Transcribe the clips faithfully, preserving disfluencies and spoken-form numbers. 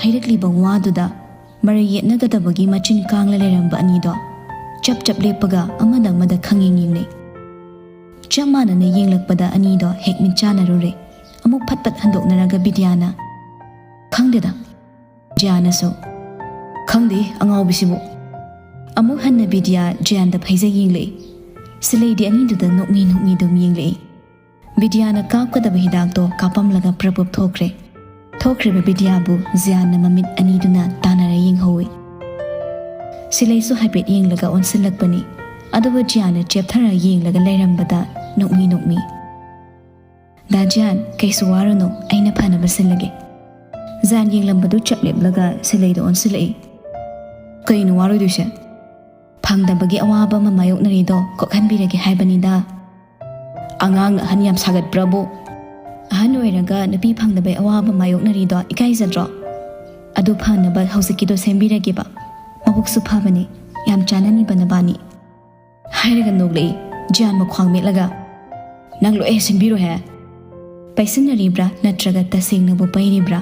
ꯍꯥꯏꯔꯛꯂꯤꯕ ꯋꯥꯗꯨꯗ ꯃꯔꯩ ꯌꯦꯠꯅꯒꯗꯕꯒꯤ ꯃꯆꯤꯟ ꯀꯥꯡꯂ ꯂꯩꯔꯝꯕ ꯑꯅꯤꯗꯣ ꯆꯞ ꯆꯞ ꯂꯦꯞꯄꯒ ꯑꯃꯅ ꯑꯃꯗ ꯈꯪꯌꯦꯡ ꯌꯦꯡꯅꯩ꯫ ꯆꯞ ꯃꯥꯟꯅꯅ ꯌꯦꯡꯂꯛꯄꯗ ꯑꯅꯤꯗꯣ ꯍꯦꯛ ꯃꯤꯠ ꯆꯥꯟꯅꯔꯨꯔꯦ꯫ ꯑꯃꯨꯛ ꯐꯠ ꯐꯠ ꯍꯟꯗꯣꯛꯅꯔꯒ ꯕꯤꯗ꯭ꯌꯥꯅ, "ꯈꯪꯗꯦꯗ"꯫ ꯖꯤꯌꯥꯅꯁꯨ, "ꯈꯪꯗꯦ ꯑꯉꯥꯎꯕꯤꯁꯤꯕꯨ"꯫ ꯑꯃꯨꯛ ꯍꯟꯅ ꯕꯤꯗ꯭ꯌꯥ ꯖꯤꯌꯥꯟꯗ ꯐꯩꯖꯩ ꯌꯦꯡꯂꯛꯏ꯫ ꯁꯤꯂꯩꯗꯤ ꯑꯅꯤꯗꯨꯗ ꯅꯣꯛꯃꯤ ꯅꯣꯛꯃꯤ ꯑꯗꯨꯝ ꯌꯦꯡꯂꯛꯏ꯫ ꯕꯤꯗ꯭ꯌꯥꯅ ꯀꯥꯞꯀꯗꯕ ꯍꯤꯗꯥꯛꯇꯣ ꯀꯥꯞꯄꯝꯂꯒ ꯄ꯭ꯔꯞ ꯄ꯭ꯔꯞ ꯊꯣꯛꯈ꯭ꯔꯦ꯫ ꯊꯣꯛꯈ꯭ꯔꯤꯕ ꯕꯤꯗ꯭ꯌꯥꯕꯨ ꯖꯤꯌꯥꯟꯅ ꯃꯃꯤꯠ ꯑꯅꯤꯗꯨꯅ ꯇꯥꯟꯅꯔ ꯌꯦꯡꯍꯧꯏ꯫ ꯁꯤꯂꯩꯁꯨ ꯍꯥꯏꯐꯦꯠ ꯌꯦꯡꯂꯒ ꯑꯣꯟꯁꯤꯜꯂꯛꯄꯅꯤ꯫ ꯑꯗꯨꯕꯨ ꯖꯤꯌꯥꯟꯅ ꯆꯦꯞꯊꯔ ꯌꯦꯡꯂꯒ ꯂꯩꯔꯝꯕꯗ ꯅꯣꯛꯃꯤ ꯅꯣꯛꯃꯤ, "ꯗꯥ ꯖꯤꯌꯥꯟ, ꯀꯩꯁꯨ ꯋꯥꯔꯨꯅꯨ, ꯑꯩꯅ ꯐꯅꯕ ꯁꯤꯜꯂꯒꯦ"꯫ ꯖꯤꯌꯥꯟ ꯌꯦꯡꯂꯝꯕꯗꯨ ꯆꯞ ꯂꯦꯞꯂꯒ ꯁꯤꯂꯩꯗ ꯑꯣꯟꯁꯤꯜꯂꯛꯏ꯫ "ꯀꯩꯅꯣ ꯋꯥꯔꯣꯏꯗꯣꯏꯁꯦ? ꯐꯪꯗꯕꯒꯤ ꯑꯋꯥꯕ ꯑꯃ ꯃꯥꯌꯣꯛꯅꯔꯤꯗꯣ ꯀꯣꯛꯍꯟꯕꯤꯔꯒꯦ ꯍꯥꯏꯕꯅꯤꯗ"꯫ "ꯑꯉꯥꯡꯅ ꯑꯍꯟ ꯌꯥꯝ ꯁꯥꯒꯠꯄ꯭ꯔꯕꯨ? ꯑꯍꯟ ꯑꯣꯏꯔꯒ ꯅꯨꯄꯤ ꯐꯪꯗꯕꯩ ꯑꯋꯥꯕ ꯃꯥꯌꯣꯛꯅꯔꯤꯗꯣ ꯏꯀꯥꯏꯖꯗ꯭ꯔꯣ? ꯑꯗꯨ ꯐꯅꯕ ꯍꯧꯖꯤꯛꯀꯤꯗꯣ ꯁꯦꯝꯕꯤꯔꯒꯦꯕ꯫ ꯃꯕꯨꯛꯁꯨ ꯐꯕꯅꯤ, ꯌꯥꯝ ꯆꯥꯟꯅꯅꯤꯕ ꯅꯕꯥꯅꯤ"꯫ ꯍꯥꯏꯔꯒ ꯅꯣꯛꯂꯛꯏ ꯖꯤꯌꯥꯟ ꯃꯈ꯭ꯋꯥꯡ ꯃꯦꯠꯂꯒ꯫ "ꯅꯪ ꯂꯣꯏ ꯍꯦꯛ ꯁꯤꯟꯕꯤꯔꯣꯍꯦ"꯫ ꯄꯩꯁꯤꯟꯅꯔꯤꯕ꯭ꯔꯥ ꯅꯠꯇ꯭ꯔꯒ ꯇꯁꯦꯡꯅꯕꯨ ꯄꯩꯔꯤꯕ꯭ꯔꯥ?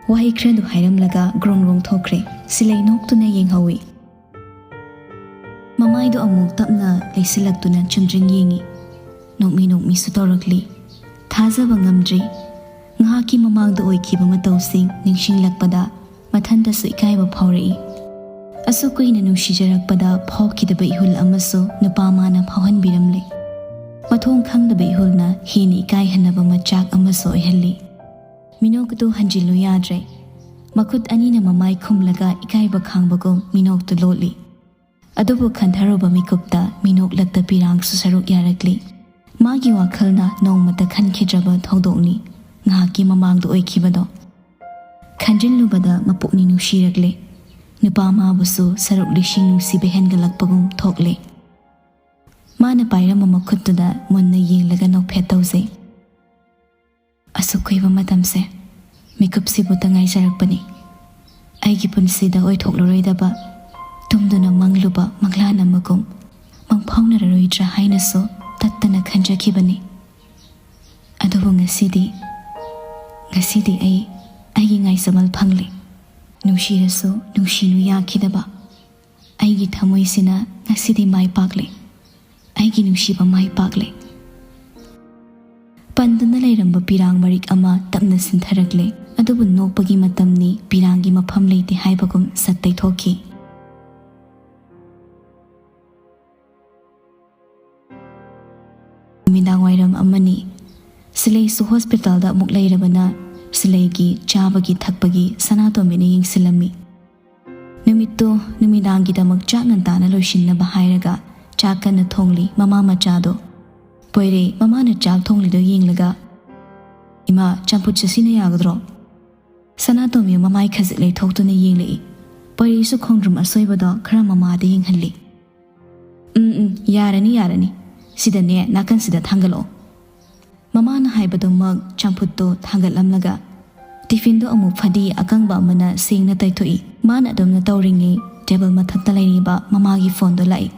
ꯋꯥꯍꯩ ꯈꯔꯗꯨ ꯍꯥꯏꯔꯝꯂꯒ ꯒ꯭ꯔꯣꯡ ꯒ꯭ꯔꯣꯡ ꯊꯣꯛꯈ꯭ꯔꯦ꯫ ꯁꯤꯂꯩ ꯅꯣꯛꯇꯨꯅ ꯌꯦꯡꯍꯧꯏ꯫ ꯃꯃꯥꯏꯗꯣ ꯑꯃꯨꯛ ꯇꯞꯅ ꯂꯩꯁꯤꯜꯂꯛꯇꯨꯅ ꯆꯨꯝꯗ꯭ꯔꯤꯡ ꯌꯦꯡꯏ꯫ ꯅꯣꯛꯃꯤ ꯅꯣꯛꯃꯤꯁꯨ ꯇꯧꯔꯛꯂꯤ꯫ ꯊꯥꯖꯕ ꯉꯝꯗ꯭ꯔꯤ꯫ ꯉꯥꯏꯍꯥꯛꯀꯤ ꯃꯃꯥꯡꯗ ꯑꯣꯏꯈꯤꯕ ꯃꯇꯧꯁꯤꯡ ꯅꯤꯡꯁꯤꯡꯂꯛꯄꯗ ꯃꯊꯟꯇꯁꯨ ꯏꯀꯥꯏꯕ ꯐꯥꯎꯔꯛꯏ꯫ ꯑꯁꯨꯛ ꯀꯨꯏꯅ ꯅꯨꯡꯁꯤꯖꯔꯛꯄꯗ ꯐꯥꯎꯈꯤꯗꯕ ꯏꯍꯨꯜ ꯑꯃꯁꯨ ꯅꯨꯄꯥ ꯃꯥꯅ ꯐꯥꯎꯍꯟꯕꯤꯔꯝꯂꯦ꯫ ꯃꯊꯣꯡ ꯈꯪꯗꯕ ꯏꯍꯨꯜꯅ ꯍꯦꯟꯅ ꯏꯀꯥꯏꯍꯟꯅꯕ ꯃꯆꯥꯛ ꯑꯃꯁꯨ ꯑꯣꯏꯍꯜꯂꯤ꯫ ꯃꯤꯅꯣꯛꯇꯨ ꯍꯟꯖꯤꯜꯂꯨ ꯌꯥꯗ꯭ꯔꯦ꯫ ꯃꯈꯨꯠ ꯑꯅꯤꯅ ꯃꯃꯥꯏ ꯈꯨꯝꯂꯒ ꯏꯀꯥꯏꯕ ꯈꯥꯡꯕꯒꯨꯝ ꯃꯤꯅꯣꯛꯇꯨ ꯂꯣꯠꯂꯤ꯫ ꯑꯗꯨꯕꯨ ꯈꯟꯊꯔꯨꯕ ꯃꯤꯀꯨꯞꯇ ꯃꯤꯅꯣꯛꯂꯛꯇ ꯄꯤꯔꯥꯡꯁꯨ ꯁꯔꯨꯛ ꯌꯥꯔꯛꯂꯤ꯫ ꯃꯥꯒꯤ ꯋꯥꯈꯜꯅ ꯅꯣꯡꯃꯇ ꯈꯟꯈꯤꯗ꯭ꯔꯕ ꯊꯧꯗꯣꯛꯅꯤ ꯉꯥꯏꯍꯥꯛꯀꯤ ꯃꯃꯥꯡꯗ ꯑꯣꯏꯈꯤꯕꯗꯣ꯫ ꯈꯟꯖꯤꯜꯂꯨꯕꯗ ꯃꯄꯨꯛꯅꯤꯡ ꯅꯨꯡꯁꯤꯔꯛꯂꯦ꯫ ꯅꯨꯄꯥ ꯃꯥꯕꯨꯁꯨ ꯁꯔꯨꯛ ꯂꯤꯁꯤꯡ ꯅꯨꯡꯁꯤꯕ ꯍꯦꯟꯒꯠꯂꯛꯄꯒꯨꯝ ꯊꯣꯛꯂꯦ꯫ ꯃꯥꯅ ꯄꯥꯏꯔꯝꯕ ꯃꯈꯨꯠꯇꯨꯗ ꯃꯨꯟꯅ ꯌꯦꯡꯂꯒ ꯅꯣꯛꯐꯦꯠ ꯇꯧꯖꯩ꯫ ꯑꯁꯨꯛ ꯀꯨꯏꯕ ꯃꯇꯝꯁꯦ ꯃꯤꯀꯨꯞꯁꯤꯕꯨ ꯇꯉꯥꯏꯖꯔꯛꯄꯅꯤ꯫ ꯑꯩꯒꯤ ꯄꯨꯟꯁꯤꯗ ꯑꯣꯏꯊꯣꯛꯂꯔꯣꯏꯗꯕ, ꯇꯨꯝꯗꯨꯅ ꯃꯪꯂꯨꯕ ꯃꯪꯂꯥꯟ ꯑꯃꯒꯨꯝ ꯃꯪꯐꯥꯎꯅꯔꯔꯣꯏꯗ꯭ꯔꯥ ꯍꯥꯏꯅꯁꯨ ꯇꯠꯇꯅ ꯈꯟꯖꯈꯤꯕꯅꯤ꯫ ꯑꯗꯨꯕꯨ ꯉꯁꯤꯗꯤ, ꯉꯁꯤꯗꯤ ꯑꯩ ꯑꯩꯒꯤ ꯉꯥꯏꯖꯃꯜ ꯐꯪꯂꯦ꯫ ꯅꯨꯡꯁꯤꯔꯁꯨ ꯅꯨꯡꯁꯤꯅꯨ ꯌꯥꯈꯤꯗꯕ꯫ ꯑꯩꯒꯤ ꯊꯃꯣꯏꯁꯤꯅ ꯉꯁꯤꯗꯤ ꯃꯥꯏ ꯄꯥꯛꯂꯦ꯫ ꯑꯩꯒꯤ ꯅꯨꯡꯁꯤꯕ ꯃꯥꯏ ꯄꯥꯛꯂꯦ꯫ ꯄꯟꯗꯨꯅ ꯂꯩꯔꯝꯕ ꯄꯤꯔꯥꯡ ꯃꯔꯤꯛ ꯑꯃ ꯇꯞꯅ ꯁꯤꯟꯊꯔꯛꯂꯦ꯫ ꯑꯗꯨꯕꯨ ꯅꯣꯛꯄꯒꯤ ꯃꯇꯝꯅꯤ, ꯄꯤꯔꯥꯡꯒꯤ ꯃꯐꯝ ꯂꯩꯇꯦ ꯍꯥꯏꯕꯒꯨꯝ ꯁꯠ ꯇꯩꯊꯣꯛꯈꯤ꯫ ꯅꯨꯃꯤꯗꯥꯡ ꯋꯥꯏꯔꯝ ꯑꯃꯅꯤ꯫ ꯁꯤꯂꯩꯁꯨ ꯍꯣꯁꯄꯤꯇꯥꯜꯗ ꯑꯃꯨꯛ ꯂꯩꯔꯕꯅ ꯁꯤꯂꯩꯒꯤ ꯆꯥꯕꯒꯤ ꯊꯛꯄꯒꯤ ꯁꯅꯥꯇꯣꯝꯕꯤꯅ ꯌꯦꯡꯁꯤꯜꯂꯝꯃꯤ꯫ ꯅꯨꯃꯤꯠꯇꯣ ꯅꯨꯃꯤꯗꯥꯡꯒꯤꯗꯃꯛ ꯆꯥꯛ ꯉꯟꯇꯥꯅ ꯂꯣꯏꯁꯤꯟꯅꯕ ꯍꯥꯏꯔꯒ ꯆꯥꯛ ꯀꯟꯅ ꯊꯣꯡꯂꯤ ꯃꯃꯥ ꯃꯆꯥꯗꯣ꯫ ꯄꯣꯏꯔꯦ ꯃꯃꯥꯅ ꯆꯥꯛ ꯊꯣꯡꯂꯤꯗꯣ ꯌꯦꯡꯂꯒ, "ꯏꯃꯥ, ꯆꯝꯐꯨꯠ ꯆꯥꯁꯤꯟꯅ ꯌꯥꯒꯗ꯭ꯔꯣ?" ꯁꯅꯥꯇꯣꯝꯕꯤ ꯃꯃꯥꯏ ꯈꯖꯤꯛ ꯂꯩꯊꯣꯛꯇꯨꯅ ꯌꯦꯡꯂꯛꯏ꯫ ꯄꯣꯏꯔꯦꯁꯨ ꯈꯣꯡꯗ꯭ꯔꯨꯝ ꯑꯁꯣꯏꯕꯗꯣ ꯈꯔ ꯃꯃꯥꯗ ꯌꯦꯡꯍꯜꯂꯤ꯫ "ꯎꯝ, ꯎꯝ, ꯌꯥꯔꯅꯤ, ꯌꯥꯔꯅꯤ꯫ ꯁꯤꯗꯅꯦ, ꯅꯥꯀꯟꯁꯤꯗ ꯊꯥꯡꯒꯠꯂꯛꯑꯣ꯫" ꯃꯃꯥꯅ ꯍꯥꯏꯕꯗꯨꯃꯛ ꯆꯝꯐꯨꯠꯇꯣ ꯊꯥꯡꯒꯠꯂꯝꯂꯒ ꯇꯤꯐꯤꯟꯗꯣ ꯑꯃꯨꯛ ꯐꯗꯤ ꯑꯀꯪꯕ ꯑꯃꯅ ꯁꯦꯡꯅ ꯇꯩꯊꯣꯛꯏ꯫ ꯃꯥꯅ ꯑꯗꯨꯝꯅ ꯇꯧꯔꯤꯉꯩ ꯇꯦꯕꯜ ꯃꯊꯛꯇ ꯂꯩꯔꯤꯕ ꯃꯃꯥꯒꯤ ꯐꯣꯟꯗꯣ ꯂꯥꯛꯏ꯫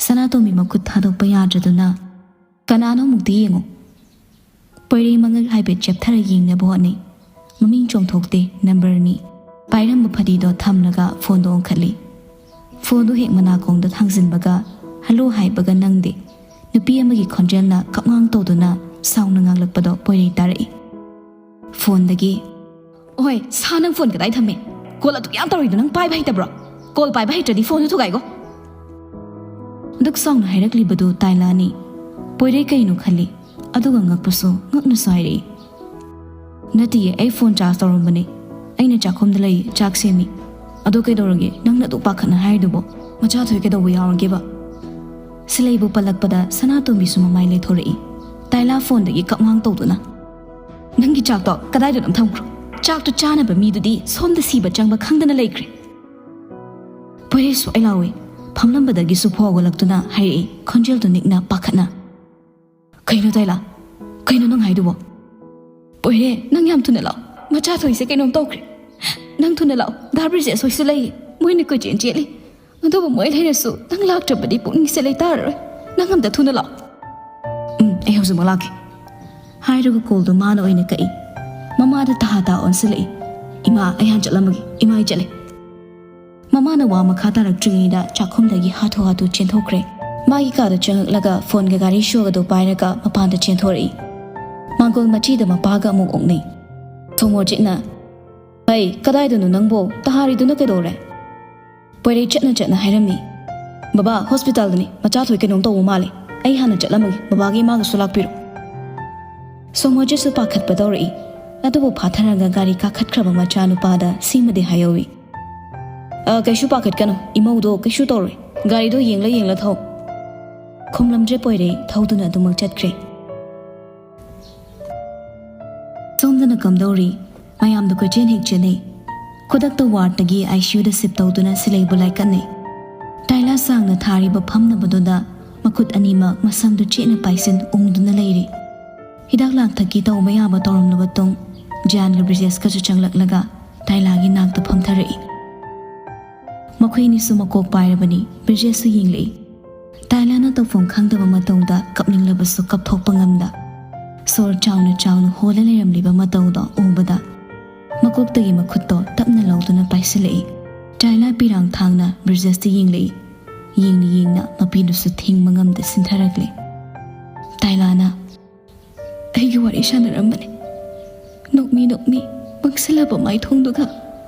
ꯁꯅꯥꯇꯣꯝꯕꯤ ꯃꯈꯨꯠ ꯊꯥꯗꯣꯛꯄ ꯌꯥꯗ꯭ꯔꯗꯨꯅ, "ꯀꯅꯥꯅꯣ ꯑꯃꯨꯛꯇ ꯌꯦꯡꯉꯨ꯫" ꯄꯣꯏꯔꯩ ꯃꯉꯛ ꯍꯥꯏꯐꯦꯠ ꯆꯦꯞꯊꯔ ꯌꯦꯡꯅꯕ ꯍꯣꯠꯅꯩ꯫ ꯃꯃꯤꯡ ꯆꯣꯡꯊꯣꯛꯇꯦ, ꯅꯝꯕꯔꯅꯤ꯫ ꯄꯥꯏꯔꯝꯕ ꯐꯗꯤꯗꯣ ꯊꯝꯂꯒ ꯐꯣꯟꯗꯣ ꯑꯣꯟꯈꯠꯂꯤ꯫ ꯐꯣꯟꯗꯣ ꯍꯦꯛ ꯃꯅꯥꯀꯣꯡꯗ ꯊꯥꯡꯖꯤꯟꯕꯒ "ꯍꯜꯂꯣ" ꯍꯥꯏꯕꯒ ꯅꯪꯗꯦ꯫ ꯅꯨꯄꯤ ꯑꯃꯒꯤ ꯈꯣꯟꯖꯦꯜꯅ ꯀꯞꯉꯥꯡ ꯇꯧꯗꯨꯅ ꯁꯥꯎꯅ ꯉꯥꯡꯂꯛꯄꯗꯣ ꯄꯣꯏꯔꯩ ꯇꯥꯔꯛꯏ꯫ ꯐꯣꯟꯗꯒꯤ, "ꯑꯣꯍꯣꯏ, ꯁꯥ, ꯅꯪ ꯐꯣꯟ ꯀꯗꯥꯏ ꯊꯝꯃꯦ? ꯀꯣꯜ ꯑꯗꯨꯛ ꯌꯥꯝ ꯇꯧꯔꯤꯗꯣ ꯅꯪ ꯄꯥꯏꯕ ꯍꯩꯇꯕ꯭ꯔꯣ? ꯀꯣꯜ ꯄꯥꯏꯕ ꯍꯩꯇ꯭ꯔꯗꯤ ꯐꯣꯟꯗꯨ ꯊꯨꯒꯥꯏꯒꯣ꯫" ꯑꯗꯨꯛ ꯁꯥꯎꯅ ꯍꯥꯏꯔꯛꯂꯤꯕꯗꯨ ꯇꯥꯏꯂꯥꯅꯤ꯫ ꯄꯣꯏꯔꯩ ꯀꯩꯅꯣ ꯈꯜꯂꯤ, ꯑꯗꯨꯒ ꯉꯛꯄꯁꯨ ꯉꯛꯅꯁꯨ ꯍꯥꯏꯔꯛꯏ꯫ "ꯅꯠꯇꯤꯌꯦ, ꯑꯩ ꯐꯣꯟ ꯆꯥꯔꯖ ꯇꯧꯔꯝꯕꯅꯦ꯫ ꯑꯩꯅ ꯆꯥꯛꯈꯨꯝꯗ ꯂꯩ, ꯆꯥꯛ ꯁꯦꯝꯃꯤ꯫ ꯑꯗꯣ ꯀꯩꯗꯧꯔꯒꯦ? ꯅꯪꯅ ꯑꯗꯨꯛ ꯄꯥꯈꯠꯅ ꯍꯥꯏꯔꯤꯗꯨꯕꯣ? ꯃꯆꯥ ꯊꯣꯏ ꯀꯩꯗꯧꯕ ꯌꯥꯎꯔꯒꯦꯕ?" ꯁꯤꯂꯩꯕꯨ ꯄꯜꯂꯛꯄꯗ ꯁꯅꯥꯇꯣꯝꯕꯤꯁꯨ ꯃꯃꯥꯏ ꯂꯩꯊꯣꯔꯛꯏ꯫ ꯇꯥꯏꯂꯥ ꯐꯣꯟꯗꯒꯤ ꯀꯞꯉꯥꯡ ꯇꯧꯗꯨꯅ, "ꯅꯪꯒꯤ ꯆꯥꯛꯇꯣ ꯀꯗꯥꯏꯗꯅꯣ ꯊꯝꯈ꯭ꯔꯣ? ꯆꯥꯛꯇꯣ ꯆꯥꯅꯕ ꯃꯤꯗꯨꯗꯤ ꯁꯣꯝꯗ ꯁꯤꯕ ꯆꯪꯕ ꯈꯪꯗꯅ ꯂꯩꯈ꯭ꯔꯦ꯫" ꯄꯣꯏꯔꯩꯁꯨ ꯑꯩ ꯂꯥꯎꯏ꯫ ꯐꯝꯂꯝꯕꯗꯒꯤꯁꯨ ꯐꯥꯎꯒꯠꯂꯛꯇꯨꯅ ꯍꯥꯏꯔꯛꯏ, ꯈꯣꯟꯖꯦꯜꯗꯨ ꯅꯤꯛꯅ ꯄꯥꯈꯠꯅ꯫ "ꯀꯩꯅꯣ ꯇꯥꯏꯂꯥ? ꯀꯩꯅꯣ ꯅꯪ ꯍꯥꯏꯗꯨꯕꯣ?" "ꯄꯣꯏꯔꯦ, ꯅꯪ ꯌꯥꯝ ꯊꯨꯅ ꯂꯥꯛꯑꯣ꯫ ꯃꯆꯥ ꯊꯣꯏꯁꯦ ꯀꯩꯅꯣꯝ ꯇꯧꯈ꯭ꯔꯦ꯫ ꯅꯪ ꯊꯨꯅ ꯂꯥꯛꯑꯣ꯫ ꯗꯥ ꯕ꯭ꯔꯤꯖꯦꯁ ꯍꯣꯏꯁꯨ ꯂꯩꯌꯦ꯫ ꯃꯣꯏꯅ ꯀꯣꯏꯆꯦꯟ ꯆꯦꯜꯂꯤ꯫ ꯑꯗꯨꯕꯨ ꯃꯣꯏ ꯂꯩꯔꯁꯨ ꯅꯪ ꯂꯥꯛꯇ꯭ꯔꯕꯗꯤ ꯄꯨꯛꯅꯤꯡꯁꯦ ꯂꯩꯇꯥꯔꯔꯣꯏ꯫ ꯅꯪ ꯑꯝꯇ ꯊꯨꯅ ꯂꯥꯛꯑꯣ꯫" "ꯎꯝ, ꯑꯩ ꯍꯧꯖꯤꯛꯃꯛ ꯂꯥꯛꯀꯦ꯫" ꯍꯥꯏꯔꯒ ꯀꯣꯜꯗꯣ ꯃꯥꯅ ꯑꯣꯏꯅ ꯀꯛꯏ꯫ ꯃꯃꯥꯗ ꯇꯍꯥ ꯇꯥ ꯑꯣꯟꯁꯤꯜꯂꯛꯏ꯫ "ꯏꯃꯥ, ꯑꯩ ꯍꯥꯟꯅ ꯆꯠꯂꯝꯃꯒꯦ꯫ ꯏꯃꯥ, ꯑꯩ ꯆꯠꯂꯦ꯫" ꯃꯃꯥꯅ ꯋꯥ ꯃꯈꯥ ꯇꯥꯔꯛꯇ꯭ꯔꯤꯉꯩꯗ ꯆꯥꯛꯈꯨꯝꯗꯒꯤ ꯍꯥꯊꯨ ꯍꯥꯊꯨ ꯆꯦꯟꯊꯣꯛꯈ꯭ꯔꯦ꯫ ꯃꯥꯒꯤ ꯀꯥꯗ ꯆꯪꯉꯛꯂꯒ ꯐꯣꯟꯒ ꯒꯥꯔꯤ ꯁꯣꯒꯗꯣ ꯄꯥꯏꯔꯒ ꯃꯄꯥꯟꯗ ꯆꯦꯟꯊꯣꯔꯛꯏ꯫ ꯃꯥꯡꯒꯣꯜ ꯃꯆꯤꯗ ꯃꯄꯥꯒ ꯑꯃꯨꯛ ꯑꯣꯛꯅꯩ꯫ ꯁꯣꯃꯣꯔꯖꯤꯠꯅ, "ꯍꯩ, ꯀꯗꯥꯏꯗꯅꯣ ꯅꯪꯕꯣ? ꯇꯍꯥꯔꯤꯗꯨꯅ ꯀꯩꯗꯧꯔꯦ?" ꯄꯣꯏꯔꯩ ꯆꯠꯅ ꯆꯠꯅ ꯍꯥꯏꯔꯝꯃꯤ꯫ "ꯕꯕꯥ, ꯍꯣꯁꯄꯤꯇꯥꯜꯗꯅꯤ꯫ ꯃꯆꯥꯊꯣꯏ ꯀꯩꯅꯣꯝ ꯇꯧꯕ ꯃꯥꯜꯂꯦ꯫ ꯑꯩ ꯍꯥꯟꯅ ꯆꯠꯂꯝꯃꯒꯦ꯫ ꯕꯕꯥꯒ ꯏꯃꯥꯒꯁꯨ ꯂꯥꯛꯄꯤꯔꯣ꯫" ꯁꯣꯃꯣꯔꯖꯤꯠꯁꯨ ꯄꯥꯈꯠꯄ ꯇꯧꯔꯛꯏ꯫ ꯑꯗꯨꯕꯨ ꯐꯥꯊꯔꯒ ꯒꯥꯔꯤ ꯀꯥꯈꯠꯈ꯭ꯔꯕ ꯃꯆꯥꯅꯨꯄꯥꯗ ꯁꯤꯃꯗꯤ ꯍꯥꯏꯍꯧꯏ꯫ "ꯑ, ꯀꯩꯁꯨ ꯄꯥꯈꯠꯀꯅꯨ꯫ ꯏꯃꯧꯗꯣ ꯀꯩꯁꯨ ꯇꯧꯔꯣꯏ꯫ ꯒꯥꯔꯤꯗꯣ ꯌꯦꯡꯂ ꯌꯦꯡꯂ ꯊꯧ꯫" ꯈꯨꯝꯂꯝꯗ꯭ꯔꯦ ꯄꯣꯏꯔꯩ, ꯊꯧꯗꯨꯅ ꯑꯗꯨꯃꯛ ꯆꯠꯈ꯭ꯔꯦ꯫ ꯁꯣꯝꯗꯅ ꯀꯝꯗꯧꯔꯤ? ꯃꯌꯥꯝꯗꯣ ꯀꯣꯏꯆꯦꯟ ꯍꯦꯛ ꯆꯦꯟꯅꯩ꯫ ꯈꯨꯗꯛꯇ ꯋꯥꯔꯗꯇꯒꯤ ICUꯗ ꯁꯤꯞ ꯇꯧꯗꯨꯅ ꯁꯤꯂꯩꯕꯨ ꯂꯥꯏꯀꯠꯅꯩ꯫ ꯇꯥꯏꯂꯥ ꯁꯥꯡꯅ ꯊꯥꯔꯤꯕ ꯐꯝꯅꯕꯗꯨꯗ ꯃꯈꯨꯠ ꯑꯅꯤꯃꯛ ꯃꯁꯝꯗꯨ ꯆꯦꯠꯅ ꯄꯥꯏꯁꯤꯟ ꯎꯪꯗꯨꯅ ꯂꯩꯔꯤ꯫ ꯍꯤꯗꯥꯛ ꯂꯥꯡꯊꯛꯀꯤ ꯇꯧꯕ ꯌꯥꯕ ꯇꯧꯔꯝꯂꯕ ꯇꯨꯡ, ꯖꯤꯌꯥꯟꯒ ꯕ꯭ꯔꯤꯖꯦꯁꯀꯁꯨ ꯆꯪꯂꯛꯂꯒ ꯇꯥꯏꯂꯥꯒꯤ ꯅꯥꯛꯇ ꯐꯝꯊꯔꯛꯏ꯫ ꯃꯈꯣꯏ ꯑꯅꯤꯁꯨ ꯃꯀꯣꯛ ꯄꯥꯏꯔꯕꯅꯤ꯫ ꯕ꯭ꯔꯤꯖꯦꯁꯁꯨ ꯌꯦꯡꯂꯛꯏ꯫ ꯇꯥꯏꯂꯥꯅ ꯇꯧꯐꯝ ꯈꯪꯗꯕ ꯃꯇꯧꯗ ꯀꯞꯅꯤꯡꯂꯕꯁꯨ ꯀꯞꯊꯣꯛꯄ ꯉꯝꯗ ꯁꯣꯔ ꯆꯥꯎꯅ ꯆꯥꯎꯅ ꯍꯣꯜꯂ ꯂꯩꯔꯝꯂꯤꯕ ꯃꯇꯧꯗꯣ ꯎꯕꯗ ꯃꯀꯣꯛꯇꯒꯤ ꯃꯈꯨꯠꯇꯣ ꯇꯞꯅ ꯂꯧꯗꯨꯅ ꯄꯥꯏꯁꯤꯜꯂꯛꯏ꯫ ꯇꯥꯏꯂꯥ ꯄꯤꯔꯥꯡ ꯊꯥꯡꯅ ꯕ꯭ꯔꯤꯖꯦꯁꯇ ꯌꯦꯡꯂꯛꯏ꯫ ꯌꯦꯡꯅ ꯌꯦꯡꯅ ꯃꯄꯤꯗꯨꯁꯨ ꯊꯤꯡꯕ ꯉꯝꯗ ꯁꯤꯟꯊꯔꯛꯂꯦ꯫ ꯇꯥꯏꯂꯥꯅ, "ꯑꯩꯒꯤ ꯋꯥꯔꯤ ꯁꯥꯟꯅꯔꯝꯕꯅꯤ꯫ ꯅꯣꯛꯃꯤ ꯅꯣꯛꯃꯤ ꯃꯪꯁꯤꯜꯂꯕ ꯃꯥꯏꯊꯣꯡꯗꯨꯒ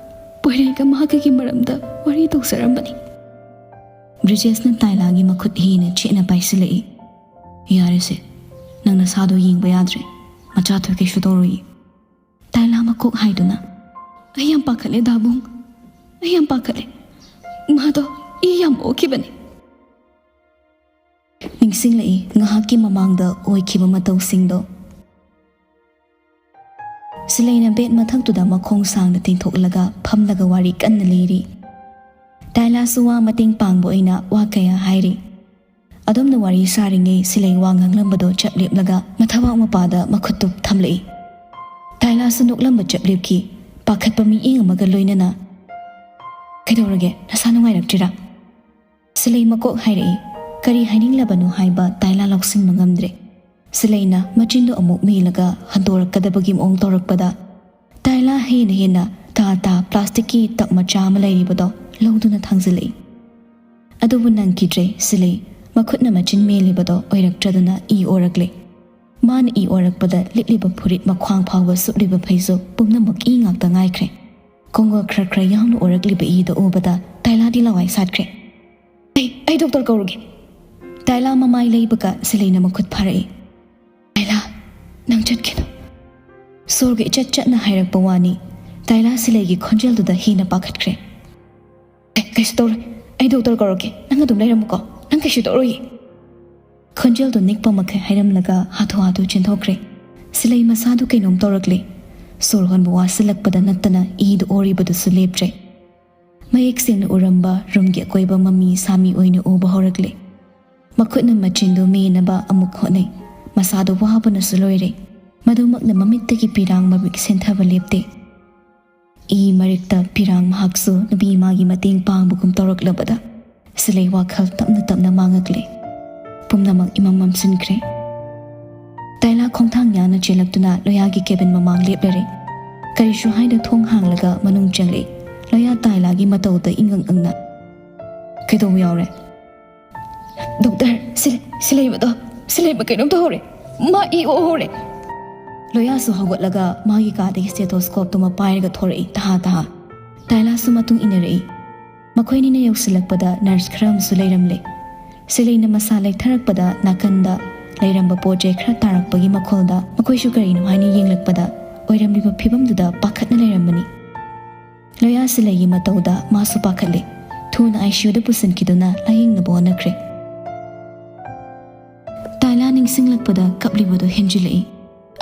ꯄꯣꯏꯔꯩꯒ ꯃꯍꯥꯛꯀꯒꯤ ꯃꯔꯝꯗ ꯋꯥꯔꯤ ꯇꯧꯖꯔꯝꯕꯅꯤ꯫" ꯕ꯭ꯔꯤꯖꯦꯁꯅ ꯇꯥꯏꯂꯥꯒꯤ ꯃꯈꯨꯠ ꯍꯦꯟꯅ ꯆꯦꯠꯅ ꯄꯥꯏꯁꯤꯜꯂꯛꯏ꯫ "ꯌꯥꯔꯦꯁꯦ, ꯅꯪ ꯅꯁꯥꯗꯣ ꯌꯦꯡꯕ ꯌꯥꯗ꯭ꯔꯦ꯫ ꯃꯆꯥ ꯊꯣꯏ ꯀꯩꯁꯨ ꯇꯧꯔꯣꯏꯌꯦ꯫" ꯇꯥꯏꯂꯥ ꯃꯀꯣꯛ ꯍꯥꯏꯗꯨꯅ, "ꯑꯩ ꯌꯥꯝ ꯄꯥꯈꯠꯂꯦ ꯗꯥꯕꯨꯡ, ꯑꯩ ꯌꯥꯝ ꯄꯥꯈꯠꯂꯦ꯫ ꯃꯥꯗꯣ ꯏ ꯌꯥꯝ ꯑꯣꯛꯈꯤꯕꯅꯦ꯫" ꯅꯤꯡꯁꯤꯡꯂꯛꯏ ꯉꯥꯏꯍꯥꯛꯀꯤ ꯃꯃꯥꯡꯗ ꯑꯣꯏꯈꯤꯕ ꯃꯇꯧꯁꯤꯡꯗꯣ꯫ ꯁꯤꯂꯩꯅ ꯕꯦꯗ ꯃꯊꯛꯇꯨꯗ ꯃꯈꯣꯡ ꯁꯥꯡꯅ ꯇꯤꯡꯊꯣꯛꯂꯒ ꯐꯝꯂꯒ ꯋꯥꯔꯤ ꯀꯟꯅ ꯂꯤꯔꯤ꯫ ꯇꯥꯏꯂꯥꯁꯨ ꯋꯥ ꯃꯇꯦꯡ ꯄꯥꯡꯕ ꯑꯣꯏꯅ ꯋꯥ ꯀꯌꯥ ꯍꯥꯏꯔꯤ꯫ ꯑꯗꯨꯝꯅ ꯋꯥꯔꯤ ꯁꯥꯔꯤꯉꯩ ꯁꯤꯂꯩ ꯋꯥ ꯉꯥꯡꯂꯝꯕꯗꯣ ꯆꯞ ꯂꯦꯞꯂꯒ ꯃꯊꯕꯥꯛ ꯃꯄꯥꯗ ꯃꯈꯨꯠꯇꯨ ꯊꯝꯂꯛꯏ꯫ ꯇꯥꯏꯂꯥꯁꯨ ꯅꯣꯛꯂꯝꯕ ꯆꯞ ꯂꯦꯞꯈꯤ, ꯄꯥꯈꯠꯄ ꯃꯤꯠꯌꯦꯡ ꯑꯃꯒ ꯂꯣꯏꯅꯅ꯫ "ꯀꯩꯗꯧꯔꯒꯦ? ꯅꯁꯥ ꯅꯨꯡꯉꯥꯏꯔꯛꯇ꯭ꯔꯤꯔꯥ?" ꯁꯤꯂꯩ ꯃꯀꯣꯛ ꯍꯥꯏꯔꯛꯏ꯫ ꯀꯔꯤ ꯍꯥꯏꯅꯤꯡꯂꯕꯅꯣ ꯍꯥꯏꯕ ꯇꯥꯏꯂꯥ ꯂꯧꯁꯤꯟꯕ ꯉꯝꯗ꯭ꯔꯦ꯫ ꯁꯤꯂꯩꯅ ꯃꯆꯤꯟꯗꯨ ꯑꯃꯨꯛ ꯃꯦꯜꯂꯒ ꯍꯟꯗꯣꯔꯛꯀꯗꯕꯒꯤ ꯃꯑꯣꯡ ꯇꯧꯔꯛꯄꯗ, ꯇꯥꯏꯂꯥ ꯍꯦꯟꯅ ꯍꯦꯟꯅ ꯇꯥ ꯇꯥ ꯄ꯭ꯂꯥꯁꯇꯤꯛꯀꯤ ꯇꯞ ꯃꯆꯥ ꯑꯃ ꯂꯩꯔꯤꯕꯗꯣ ꯂꯧꯗꯨꯅ ꯊꯥꯡꯖꯤꯜꯂꯛꯏ꯫ ꯑꯗꯨꯕꯨ ꯅꯪꯈꯤꯗ꯭ꯔꯦ ꯁꯤꯂꯩ, ꯃꯈꯨꯠꯅ ꯃꯆꯤꯟ ꯃꯦꯜꯂꯤꯕꯗꯣ ꯑꯣꯏꯔꯛꯇ꯭ꯔꯗꯨꯅ ꯏ ꯑꯣꯔꯛꯂꯦ꯫ ꯃꯥꯅ ꯏ ꯑꯣꯔꯛꯄꯗ ꯂꯤꯠꯂꯤꯕ ꯐꯨꯔꯤꯠ ꯃꯈ꯭ꯋꯥꯡ ꯐꯥꯎꯕ ꯁꯨꯞꯂꯤꯕ ꯐꯩꯖꯨꯞ ꯄꯨꯝꯅꯃꯛ ꯏ ꯉꯥꯛꯇ ꯉꯥꯏꯈ꯭ꯔꯦ꯫ ꯀꯣꯡꯒꯣꯜ ꯈꯔ ꯈꯔ ꯌꯥꯎꯅ ꯑꯣꯔꯛꯂꯤꯕ ꯏꯗꯣ ꯎꯕꯗ ꯇꯥꯏꯂꯥꯗꯤ ꯂꯋꯥꯏ ꯁꯥꯠꯈ꯭ꯔꯦ꯫ "ꯑꯩ, ꯑꯩ ꯗꯣꯛꯇꯔ ꯀꯧꯔꯨꯒꯦ꯫" ꯇꯥꯏꯂꯥ ꯃꯃꯥꯏ ꯂꯩꯕꯒ ꯁꯤꯂꯩꯅ ꯃꯈꯨꯠ ꯐꯥꯔꯛꯏ꯫ "ꯇꯥꯏꯂꯥ, ꯅꯪ ꯆꯠꯈꯤꯅꯨ꯫" ꯁꯣꯔꯒ ꯏꯆꯠ ꯆꯠꯅ ꯍꯥꯏꯔꯛꯄ ꯋꯥꯅꯤ꯫ ꯇꯥꯏꯂꯥ ꯁꯤꯂꯩꯒꯤ ꯈꯣꯟꯖꯦꯜꯗꯨꯗ ꯍꯦꯟꯅ ꯄꯥꯈꯠꯈ꯭ꯔꯦ꯫ "ꯑꯦ, ꯀꯩꯁꯨ ꯇꯧꯔꯣꯏ꯫ ꯑꯩ ꯗꯣꯛꯇꯔ ꯀꯧꯔꯛꯀꯦ꯫ ꯅꯪ ꯑꯗꯨꯝ ꯂꯩꯔꯝꯃꯨꯀꯣ꯫ ꯅꯪ ꯀꯩꯁꯨ ꯇꯧꯔꯣꯏꯌꯦ꯫" ꯈꯣꯟꯖꯦꯜꯗꯣ ꯅꯤꯛꯄ ꯃꯈꯩ ꯍꯥꯏꯔꯝꯂꯒ ꯍꯥꯊꯨ ꯍꯥꯊꯨ ꯆꯦꯟꯊꯣꯛꯈ꯭ꯔꯦ꯫ ꯁꯤꯂꯩ ꯃꯁꯥꯗꯨ ꯀꯩꯅꯣꯝ ꯇꯧꯔꯛꯂꯦ꯫ ꯁꯣꯔ ꯍꯣꯟꯕ ꯋꯥꯁꯤꯜꯂꯛꯄꯗ ꯅꯠꯇꯅ ꯏꯗꯨ ꯑꯣꯔꯤꯕꯗꯨꯁꯨ ꯂꯦꯞꯇ꯭ꯔꯦ꯫ ꯃꯌꯦꯛ ꯁꯦꯡꯅ ꯎꯔꯝꯕ ꯔꯨꯝꯒꯤ ꯑꯀꯣꯏꯕ ꯃꯃꯤ ꯁꯥꯃꯤ ꯑꯣꯏꯅ ꯎꯕ ꯍꯧꯔꯛꯂꯦ꯫ ꯃꯈꯨꯠꯅ ꯃꯆꯤꯟꯗꯨ ꯃꯦꯟꯅꯕ ꯑꯃꯨꯛ ꯍꯣꯠꯅꯩ꯫ ꯃꯁꯥꯗꯨ ꯋꯥꯕꯅꯁꯨ ꯂꯣꯏꯔꯦ꯫ ꯃꯗꯨꯃꯛꯅ ꯃꯃꯤꯠꯇꯒꯤ ꯄꯤꯔꯥꯡ ꯃꯃꯤꯛ ꯁꯦꯟꯊꯕ ꯂꯦꯞꯇꯦ꯫ ꯏ ꯃꯔꯛꯇ ꯄꯤꯔꯥꯡ ꯃꯍꯥꯛꯁꯨ ꯅꯨꯄꯤ ꯃꯥꯒꯤ ꯃꯇꯦꯡ ꯄꯥꯡꯕꯒꯨꯝ ꯇꯧꯔꯛꯂꯕꯗ ꯁꯤꯂꯩ ꯋꯥꯈꯜ ꯇꯞꯅ ꯇꯞꯅ ꯃꯥꯡꯉꯛꯂꯦ꯫ ꯄꯨꯝꯅꯃꯛ ꯏꯃꯝ ꯃꯝꯁꯤꯟꯈ꯭ꯔꯦ꯫ ꯇꯥꯏꯂꯥ ꯈꯣꯡꯊꯥꯡ ꯌꯥꯡꯅ ꯆꯦꯜꯂꯛꯇꯨꯅ ꯂꯣꯌꯥꯒꯤ ꯀꯦꯕꯤꯟ ꯃꯃꯥꯡ ꯂꯦꯞꯂꯔꯦ꯫ ꯀꯔꯤꯁꯨ ꯍꯥꯏꯗ ꯊꯣꯡ ꯍꯥꯡꯂꯒ ꯃꯅꯨꯡ ꯆꯪꯂꯛꯏ꯫ ꯂꯣꯌꯥ ꯇꯥꯏꯂꯥꯒꯤ ꯃꯇꯧꯗ ꯏꯉꯛ ꯉꯛꯅ, "ꯀꯩꯗꯧꯕ ꯌꯥꯎꯔꯦ?" "ꯗꯣꯛꯇꯔ, ꯁꯤ, ꯁꯤꯂꯩꯕꯗꯣ, ꯁꯤꯂꯩꯕ ꯀꯩꯅꯣꯝ ꯇꯧꯍꯧꯔꯦ꯫ ꯃꯥ ꯏ ꯑꯣ ꯍꯧꯔꯦ꯫" ꯂꯣꯌꯥꯁꯨ ꯍꯧꯒꯠꯂꯒ ꯃꯥꯒꯤ ꯀꯥꯗꯒꯤ stethoscopeꯇꯨꯃ ꯄꯥꯏꯔꯒ ꯊꯣꯔꯛꯏ, ꯇꯍꯥ ꯇꯍꯥ꯫ ꯇꯥꯏꯂꯥꯁꯨ ꯃꯇꯨꯡ ꯏꯟꯅꯔꯛꯏ꯫ ꯃꯈꯣꯏꯅꯤꯅ ꯌꯧꯁꯤꯜꯂꯛꯄꯗ nurse ꯈꯔ ꯑꯃꯁꯨ ꯂꯩꯔꯝꯂꯦ꯫ ꯁꯤꯂꯩꯅ ꯃꯁꯥ ꯂꯩꯊꯔꯛꯄꯗ ꯅꯥꯀꯟꯗ ꯂꯩꯔꯝꯕ ꯄꯣꯠ ꯆꯩ ꯈꯔ ꯇꯥꯔꯛꯄꯒꯤ ꯃꯈꯣꯜꯗ ꯃꯈꯣꯏꯁꯨ ꯀꯔꯤꯅꯣ ꯍꯥꯏꯅ ꯌꯦꯡꯂꯛꯄꯗ ꯑꯣꯏꯔꯝꯂꯤꯕ ꯐꯤꯕꯝꯗꯨꯗ ꯄꯥꯈꯠꯅ ꯂꯩꯔꯝꯕꯅꯤ꯫ ꯂꯣꯌꯥ ꯁꯤꯂꯩꯒꯤ ꯃꯇꯧꯗ ꯃꯥꯁꯨ ꯄꯥꯈꯠꯂꯦ꯫ ꯊꯨꯅ ICUꯗ ꯄꯨꯁꯤꯟꯈꯤꯗꯨꯅ ꯂꯥꯌꯦꯡꯅꯕ ꯍꯣꯠꯅꯈ꯭ꯔꯦ꯫ ꯇꯥꯏꯂꯥ ꯅꯤꯡꯁꯤꯡꯂꯛꯄꯗ ꯀꯞꯂꯤꯕꯗꯨ ꯍꯦꯟꯖꯤꯜꯂꯛꯏ꯫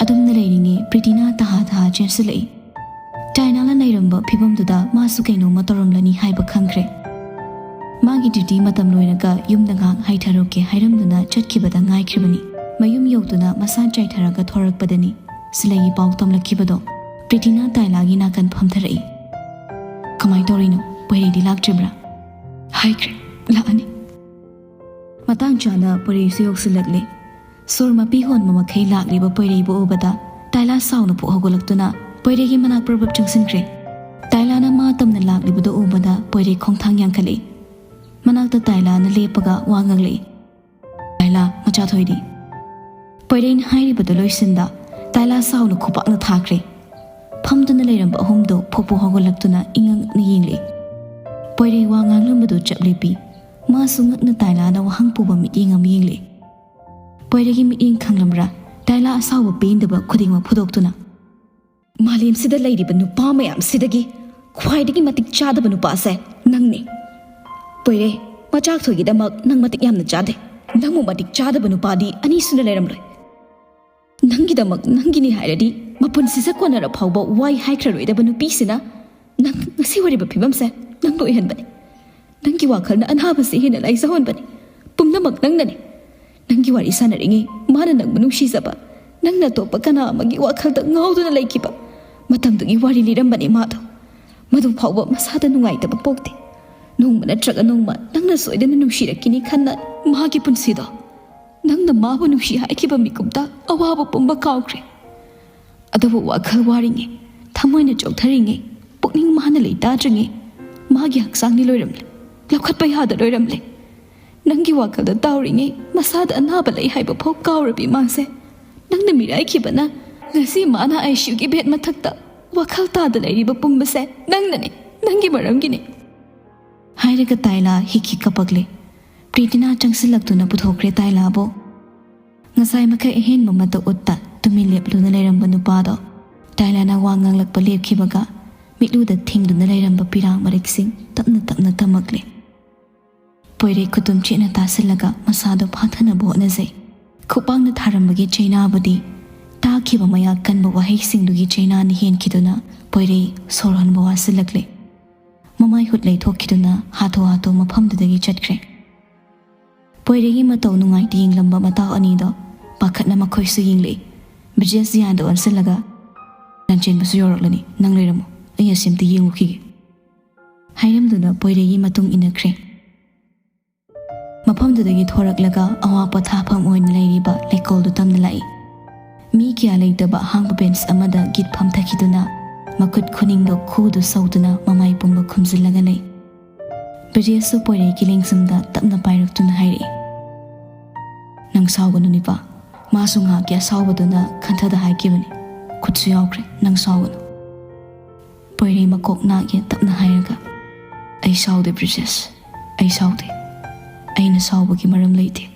ꯑꯗꯨꯝꯅ ꯂꯩꯔꯤꯉꯩ ꯄ꯭ꯔꯤꯇꯤꯅꯥ ꯇꯍꯥ ꯇꯍꯥ ꯆꯦꯟꯁꯤꯜꯂꯛꯏ꯫ ꯇꯥꯏꯂꯥꯅ ꯂꯩꯔꯝꯕ ꯐꯤꯕꯝꯗꯨꯗ ꯃꯥꯁꯨ ꯀꯩꯅꯣꯝꯃ ꯇꯧꯔꯝꯂꯅꯤ ꯍꯥꯏꯕ ꯈꯪꯈ꯭ꯔꯦ꯫ ꯃꯥꯒꯤ duty ꯃꯇꯝ ꯂꯣꯏꯔꯒ ꯌꯨꯝꯗ ꯉꯥꯏꯍꯥꯛ ꯍꯥꯏꯊꯔꯨꯒꯦ ꯍꯥꯏꯔꯝꯗꯨꯅ ꯆꯠꯈꯤꯕꯗ ꯉꯥꯏꯈ꯭ꯔꯤꯕꯅꯤ꯫ ꯃꯌꯨꯝ ꯌꯧꯗꯨꯅ ꯃꯁꯥ ꯆꯥꯏꯊꯔꯒ ꯊꯣꯔꯛꯄꯗꯅꯤ ꯁꯤꯂꯩꯒꯤ ꯄꯥꯎ ꯇꯝꯂꯛꯈꯤꯕꯗꯣ꯫ ꯄ꯭ꯔꯤꯇꯤꯅꯥ ꯇꯥꯏꯂꯥꯒꯤ ꯅꯥꯀꯟ ꯐꯝꯊꯔꯛꯏ꯫ "ꯀꯃꯥꯏ ꯇꯧꯔꯤꯅꯣ? ꯄꯣꯏꯔꯩꯗꯤ ꯂꯥꯛꯇ꯭ꯔꯤꯕ꯭ꯔꯥ?" "ꯍꯥꯏꯈ꯭ꯔꯦ, ꯂꯥꯛꯑꯅꯤ꯫" ꯃꯇꯥꯡ ꯆꯥꯅ ꯄꯣꯏꯔꯩꯁꯨ ꯌꯧꯁꯤꯜꯂꯛꯂꯦ꯫ ꯁꯣꯔ ꯃꯄꯤ ꯍꯣꯟꯕ ꯃꯈꯩ ꯂꯥꯛꯂꯤꯕ ꯄꯣꯏꯔꯩꯕꯨ ꯎꯕꯗ ꯇꯥꯏꯂꯥ ꯁꯥꯎꯅ ꯄꯣꯛ ꯍꯧꯒꯠꯂꯛꯇꯨꯅ ꯄꯣꯏꯔꯩꯒꯤ ꯃꯅꯥꯛ ꯄ꯭ꯔꯞ ꯄ꯭ꯔꯞ ꯆꯪꯁꯤꯟꯈ꯭ꯔꯦ꯫ ꯇꯥꯏꯂꯥꯅ ꯃꯥ ꯇꯝꯅ ꯂꯥꯛꯂꯤꯕꯗꯨ ꯎꯕꯗ ꯄꯣꯏꯔꯩ ꯈꯣꯡꯊꯥꯡ ꯌꯥꯡꯈꯠꯂꯛꯏ꯫ ꯃꯅꯥꯛꯇ ꯇꯥꯏꯂꯥꯅ ꯂꯦꯞꯄꯒ ꯋꯥ ꯉꯥꯡꯂꯛꯏ꯫ "ꯇꯥꯏꯂꯥ, ꯃꯆꯥ ꯊꯣꯏꯗꯤ?" ꯄꯣꯏꯔꯩꯅ ꯍꯥꯏꯔꯤꯕꯗꯨ ꯂꯣꯏꯁꯤꯟꯗ ꯇꯥꯏꯂꯥ ꯁꯥꯎꯅ ꯈꯨꯄꯥꯛꯅ ꯊꯥꯈ꯭ꯔꯦ꯫ ꯐꯝꯗꯨꯅ ꯂꯩꯔꯝꯕ ꯑꯍꯨꯝꯗꯨ ꯐꯣꯛ ꯐꯣꯛ ꯍꯧꯒꯠꯂꯛꯇꯨꯅ ꯏꯉꯛꯅ ꯌꯦꯡꯂꯤ꯫ ꯄꯣꯏꯔꯩ ꯋꯥ ꯉꯥꯡꯂꯝꯕꯗꯨ ꯆꯞ ꯂꯦꯞꯄꯤ꯫ ꯃꯥꯁꯨ ꯉꯛꯅ ꯇꯥꯏꯂꯥꯅ ꯋꯥꯍꯪ ꯄꯨꯕ ꯃꯤꯠꯌꯦꯡ ꯑꯃ ꯌꯦꯡꯂꯤ꯫ ꯄꯣꯏꯔꯩꯒꯤ ꯃꯤꯠꯌꯦꯡ ꯈꯪꯂꯝꯕ꯭ꯔꯥ? ꯇꯥꯏꯂꯥ ꯑꯁꯥꯎꯕ ꯄꯦꯟꯗꯕ ꯈꯨꯗꯤꯡꯃꯛ ꯐꯨꯗꯣꯛꯇꯨꯅ, "ꯃꯥꯂꯦꯝꯁꯤꯗ ꯂꯩꯔꯤꯕ ꯅꯨꯄꯥ ꯃꯌꯥꯝꯁꯤꯗꯒꯤ ꯈ꯭ꯋꯥꯏꯗꯒꯤ ꯃꯇꯤꯛ ꯆꯥꯗꯕ ꯅꯨꯄꯥꯁꯦ ꯅꯪꯅꯤ꯫ ꯄꯣꯏꯔꯩ, ꯃꯆꯥꯛ ꯊꯣꯏꯒꯤꯗꯃꯛ ꯅꯪ ꯃꯇꯤꯛ ꯌꯥꯝꯅ ꯆꯥꯗꯦ꯫ ꯅꯪꯕꯨ ꯃꯇꯤꯛ ꯆꯥꯗꯕ ꯅꯨꯄꯥꯗꯤ ꯑꯅꯤ ꯁꯨꯅ ꯂꯩꯔꯝꯂꯣꯏ꯫ ꯅꯪꯒꯤꯗꯃꯛ ꯅꯪꯒꯤꯅꯤ ꯍꯥꯏꯔꯗꯤ ꯃꯄꯨꯟꯁꯤꯁꯦ ꯀꯣꯟꯅꯔ ꯐꯥꯎꯕ ꯋꯥꯏ ꯍꯥꯏꯈ꯭ꯔꯔꯣꯏꯗꯕ ꯅꯨꯄꯤꯁꯤꯅ ꯅꯪ ꯉꯁꯤ ꯑꯣꯏꯔꯤꯕ ꯐꯤꯕꯝꯁꯦ ꯅꯪꯅ ꯑꯣꯏꯍꯟꯕꯅꯤ꯫ ꯅꯪꯒꯤ ꯋꯥꯈꯜꯅ ꯑꯅꯥꯕꯁꯤ ꯍꯦꯟꯅ ꯂꯥꯏꯖꯍꯟꯕꯅꯤ꯫ ꯄꯨꯝꯅꯃꯛ ꯅꯪꯅꯅꯤ꯫ ꯅꯪꯒꯤ ꯋꯥꯔꯤ ꯁꯥꯟꯅꯔꯤꯉꯩ ꯃꯥꯅ ꯅꯪꯕꯨ ꯅꯨꯡꯁꯤꯖꯕ, ꯅꯪꯅ ꯑꯇꯣꯞꯄ ꯀꯅꯥ ꯑꯃꯒꯤ ꯋꯥꯈꯜꯗ ꯉꯥꯎꯗꯨꯅ ꯂꯩꯈꯤꯕ ꯃꯇꯝꯗꯨꯒꯤ ꯋꯥꯔꯤ ꯂꯤꯔꯝꯕꯅꯤ ꯃꯥꯗꯣ꯫ ꯃꯗꯨ ꯐꯥꯎꯕ ꯃꯁꯥꯗ ꯅꯨꯡꯉꯥꯏꯇꯕ ꯄꯣꯛꯇꯦ꯫ ꯅꯣꯡꯃ ꯅꯠꯇ꯭ꯔꯒ ꯅꯣꯡꯃ ꯅꯪꯅ ꯁꯣꯏꯗꯅ ꯅꯨꯡꯁꯤꯔꯛꯈꯤꯅꯤ ꯈꯟꯅ ꯃꯥꯒꯤ ꯄꯨꯟꯁꯤꯗꯣ ꯅꯪꯅ ꯃꯥꯕꯨ ꯅꯨꯡꯁꯤ ꯍꯥꯏꯈꯤꯕ ꯃꯤꯀꯨꯞꯇ ꯑꯋꯥꯕ ꯄꯨꯝꯕ ꯀꯥꯎꯈ꯭ꯔꯦ꯫ ꯑꯗꯨꯕꯨ ꯋꯥꯈꯜ ꯋꯥꯔꯤꯉꯩ, ꯊꯃꯣꯏꯅ ꯆꯣꯛꯊꯔꯤꯉꯩ, ꯄꯨꯛꯅꯤꯡ ꯃꯥꯅ ꯂꯩꯇꯥꯗ꯭ꯔꯤꯉꯩ ꯃꯥꯒꯤ ꯍꯛꯆꯥꯡꯗꯤ ꯂꯣꯏꯔꯝꯂꯦ, ꯂꯧꯈꯠꯄ ꯌꯥꯗ ꯂꯣꯏꯔꯝꯂꯦ꯫ ꯅꯪꯒꯤ ꯋꯥꯈꯜꯗ ꯇꯥꯎꯔꯤꯉꯩ ꯃꯁꯥꯗ ꯑꯅꯥꯕ ꯂꯩ ꯍꯥꯏꯕ ꯐꯥꯎ ꯀꯥꯎꯔꯕꯤ ꯃꯥꯁꯦ꯫ ꯅꯪꯅ ꯃꯤꯔꯥꯏꯈꯤꯕꯅ ꯉꯁꯤ ꯃꯥꯅ ꯑꯥꯏ ꯁꯤ ꯌꯨꯒꯤ ꯕꯦꯗ ꯃꯊꯛꯇ ꯋꯥꯈꯜ ꯇꯥꯗ ꯂꯩꯔꯤꯕ ꯄꯨꯝꯕꯁꯦ ꯅꯪꯅꯅꯦ, ꯅꯪꯒꯤ ꯃꯔꯝꯒꯤꯅꯦ," ꯍꯥꯏꯔꯒ ꯇꯥꯏꯂꯥ ꯍꯤꯛ ꯍꯤꯛ ꯀꯞꯄꯛꯂꯦ꯫ ꯄ꯭ꯔꯤꯇꯤꯅꯥ ꯆꯪꯁꯤꯜꯂꯛꯇꯨꯅ ꯄꯨꯊꯣꯛꯈ꯭ꯔꯦ ꯇꯥꯏꯂꯥꯕꯨ꯫ ꯉꯁꯥꯏ ꯃꯈꯩ ꯑꯍꯦꯟꯕ ꯃꯇꯧ ꯎꯠꯇ ꯇꯨꯃꯤꯟ ꯂꯦꯞꯂꯨꯅ ꯂꯩꯔꯝꯕ ꯅꯨꯄꯥꯗꯣ ꯇꯥꯏꯂꯥꯅ ꯋꯥ ꯉꯥꯡꯂꯛꯄ ꯂꯦꯞꯈꯤꯕꯒ ꯃꯤꯠꯂꯨꯗ ꯊꯤꯡꯗꯨꯅ ꯂꯩꯔꯝꯕ ꯄꯤꯔꯥꯡ ꯃꯔꯤꯛꯁꯤꯡ ꯇꯞꯅ ꯇꯞꯅ ꯇꯝꯃꯛꯂꯦ꯫ ꯄꯣꯏꯔꯩ ꯈꯨꯇꯨꯝ ꯆꯦꯠꯅ ꯇꯥꯁꯤꯜꯂꯒ ꯃꯁꯥꯗꯣ ꯐꯥꯊꯅꯕ ꯍꯣꯠꯅꯖꯩ꯫ ꯈꯨꯄꯥꯛꯅ ꯊꯥꯔꯝꯕꯒꯤ ꯆꯩꯅꯥꯕꯨꯗꯤ ꯇꯥꯈꯤꯕ ꯃꯌꯥ ꯀꯟꯕ ꯋꯥꯍꯩꯁꯤꯡꯗꯨꯒꯤ ꯆꯩꯅꯥꯅ ꯍꯦꯟꯈꯤꯗꯨꯅ ꯄꯣꯏꯔꯩ ꯁꯣꯔ ꯍꯣꯟꯕ ꯋꯥꯁꯤꯜꯂꯛꯂꯦ꯫ ꯃꯃꯥꯏ ꯍꯨꯠ ꯂꯩꯊꯣꯛꯈꯤꯗꯨꯅ ꯍꯥꯊꯨ ꯍꯥꯊꯨ ꯃꯐꯝꯗꯨꯗꯒꯤ ꯆꯠꯈ꯭ꯔꯦ꯫ ꯄꯣꯏꯔꯩꯒꯤ ꯃꯇꯧ ꯅꯨꯡꯉꯥꯏꯇ ꯌꯦꯡꯂꯝꯕ ꯃꯇꯥꯎ ꯑꯅꯤꯗꯣ ꯄꯥꯈꯠꯅ ꯃꯈꯣꯏꯁꯨ ꯌꯦꯡꯂꯛꯏ꯫ ꯕ꯭ꯔꯤꯖꯦꯁ ꯖꯤꯌꯥꯟꯗ ꯑꯣꯟꯁꯤꯜꯂꯒ, "ꯂꯥꯟꯆꯦꯟꯕꯁꯨ ꯌꯧꯔꯛꯂꯅꯤ, ꯅꯪ ꯂꯩꯔꯝꯃꯣ, ꯑꯩ ꯑꯁꯤꯝꯇ ꯌꯦꯡꯉꯨꯈꯤꯒꯦ," ꯍꯥꯏꯔꯝꯗꯨꯅ ꯄꯣꯏꯔꯩꯒꯤ ꯃꯇꯨꯡ ꯏꯟꯅꯈ꯭ꯔꯦ꯫ ꯃꯐꯝꯗꯨꯗꯒꯤ ꯊꯣꯔꯛꯂꯒ ꯑꯋꯥ ꯄꯣꯊꯥꯐꯝ ꯑꯣꯏꯅ ꯂꯩꯔꯤꯕ ꯂꯩꯀꯣꯜꯗꯨ ꯇꯝꯅ ꯂꯥꯛꯏ꯫ ꯃꯤ ꯀꯌꯥ ꯂꯩꯇꯕ ꯑꯍꯥꯡꯕ ꯕꯦꯟꯆ ꯑꯃꯗ ꯒꯤꯠ ꯐꯝꯊꯈꯤꯗꯨꯅ ꯃꯈꯨꯠ ꯈꯨꯅꯤꯡꯗꯣ ꯈꯨꯗꯨ ꯁꯧꯗꯨꯅ ꯃꯃꯥꯏ ꯄꯨꯝꯕ ꯈꯨꯝꯖꯤꯜꯂꯒ ꯂꯩ꯫ ꯕ꯭ꯔꯤꯖꯦꯁꯁꯨ ꯄꯣꯏꯔꯩꯒꯤ ꯂꯦꯡꯖꯨꯝꯗ ꯇꯞꯅ ꯄꯥꯏꯔꯛꯇꯨꯅ ꯍꯥꯏꯔꯛꯏ, "ꯅꯪ ꯁꯥꯎꯒꯅꯨ ꯅꯤꯄꯥ, ꯃꯥꯁꯨ ꯉꯥꯏꯍꯥꯛꯀꯤ ꯑꯁꯥꯎꯕꯗꯨꯅ ꯈꯟꯊꯗ ꯍꯥꯏꯈꯤꯕꯅꯤ, ꯈꯨꯠꯁꯨ ꯌꯥꯎꯈ꯭ꯔꯦ, ꯅꯪ ꯁꯥꯎꯒꯅꯨ꯫" ꯄꯣꯏꯔꯩ ꯃꯀꯣꯛ ꯅꯥꯛꯑꯦ ꯇꯞꯅ ꯍꯥꯏꯔꯒ, "ꯑꯩ ꯁꯥꯎꯗꯦ ꯕ꯭ꯔꯤꯖꯦꯁ, ꯑꯩ ꯁꯥꯎꯗꯦ꯫ ꯑꯩꯅ ꯁꯥꯎꯕꯒꯤ ꯃꯔꯝ ꯂꯩꯇꯦ꯫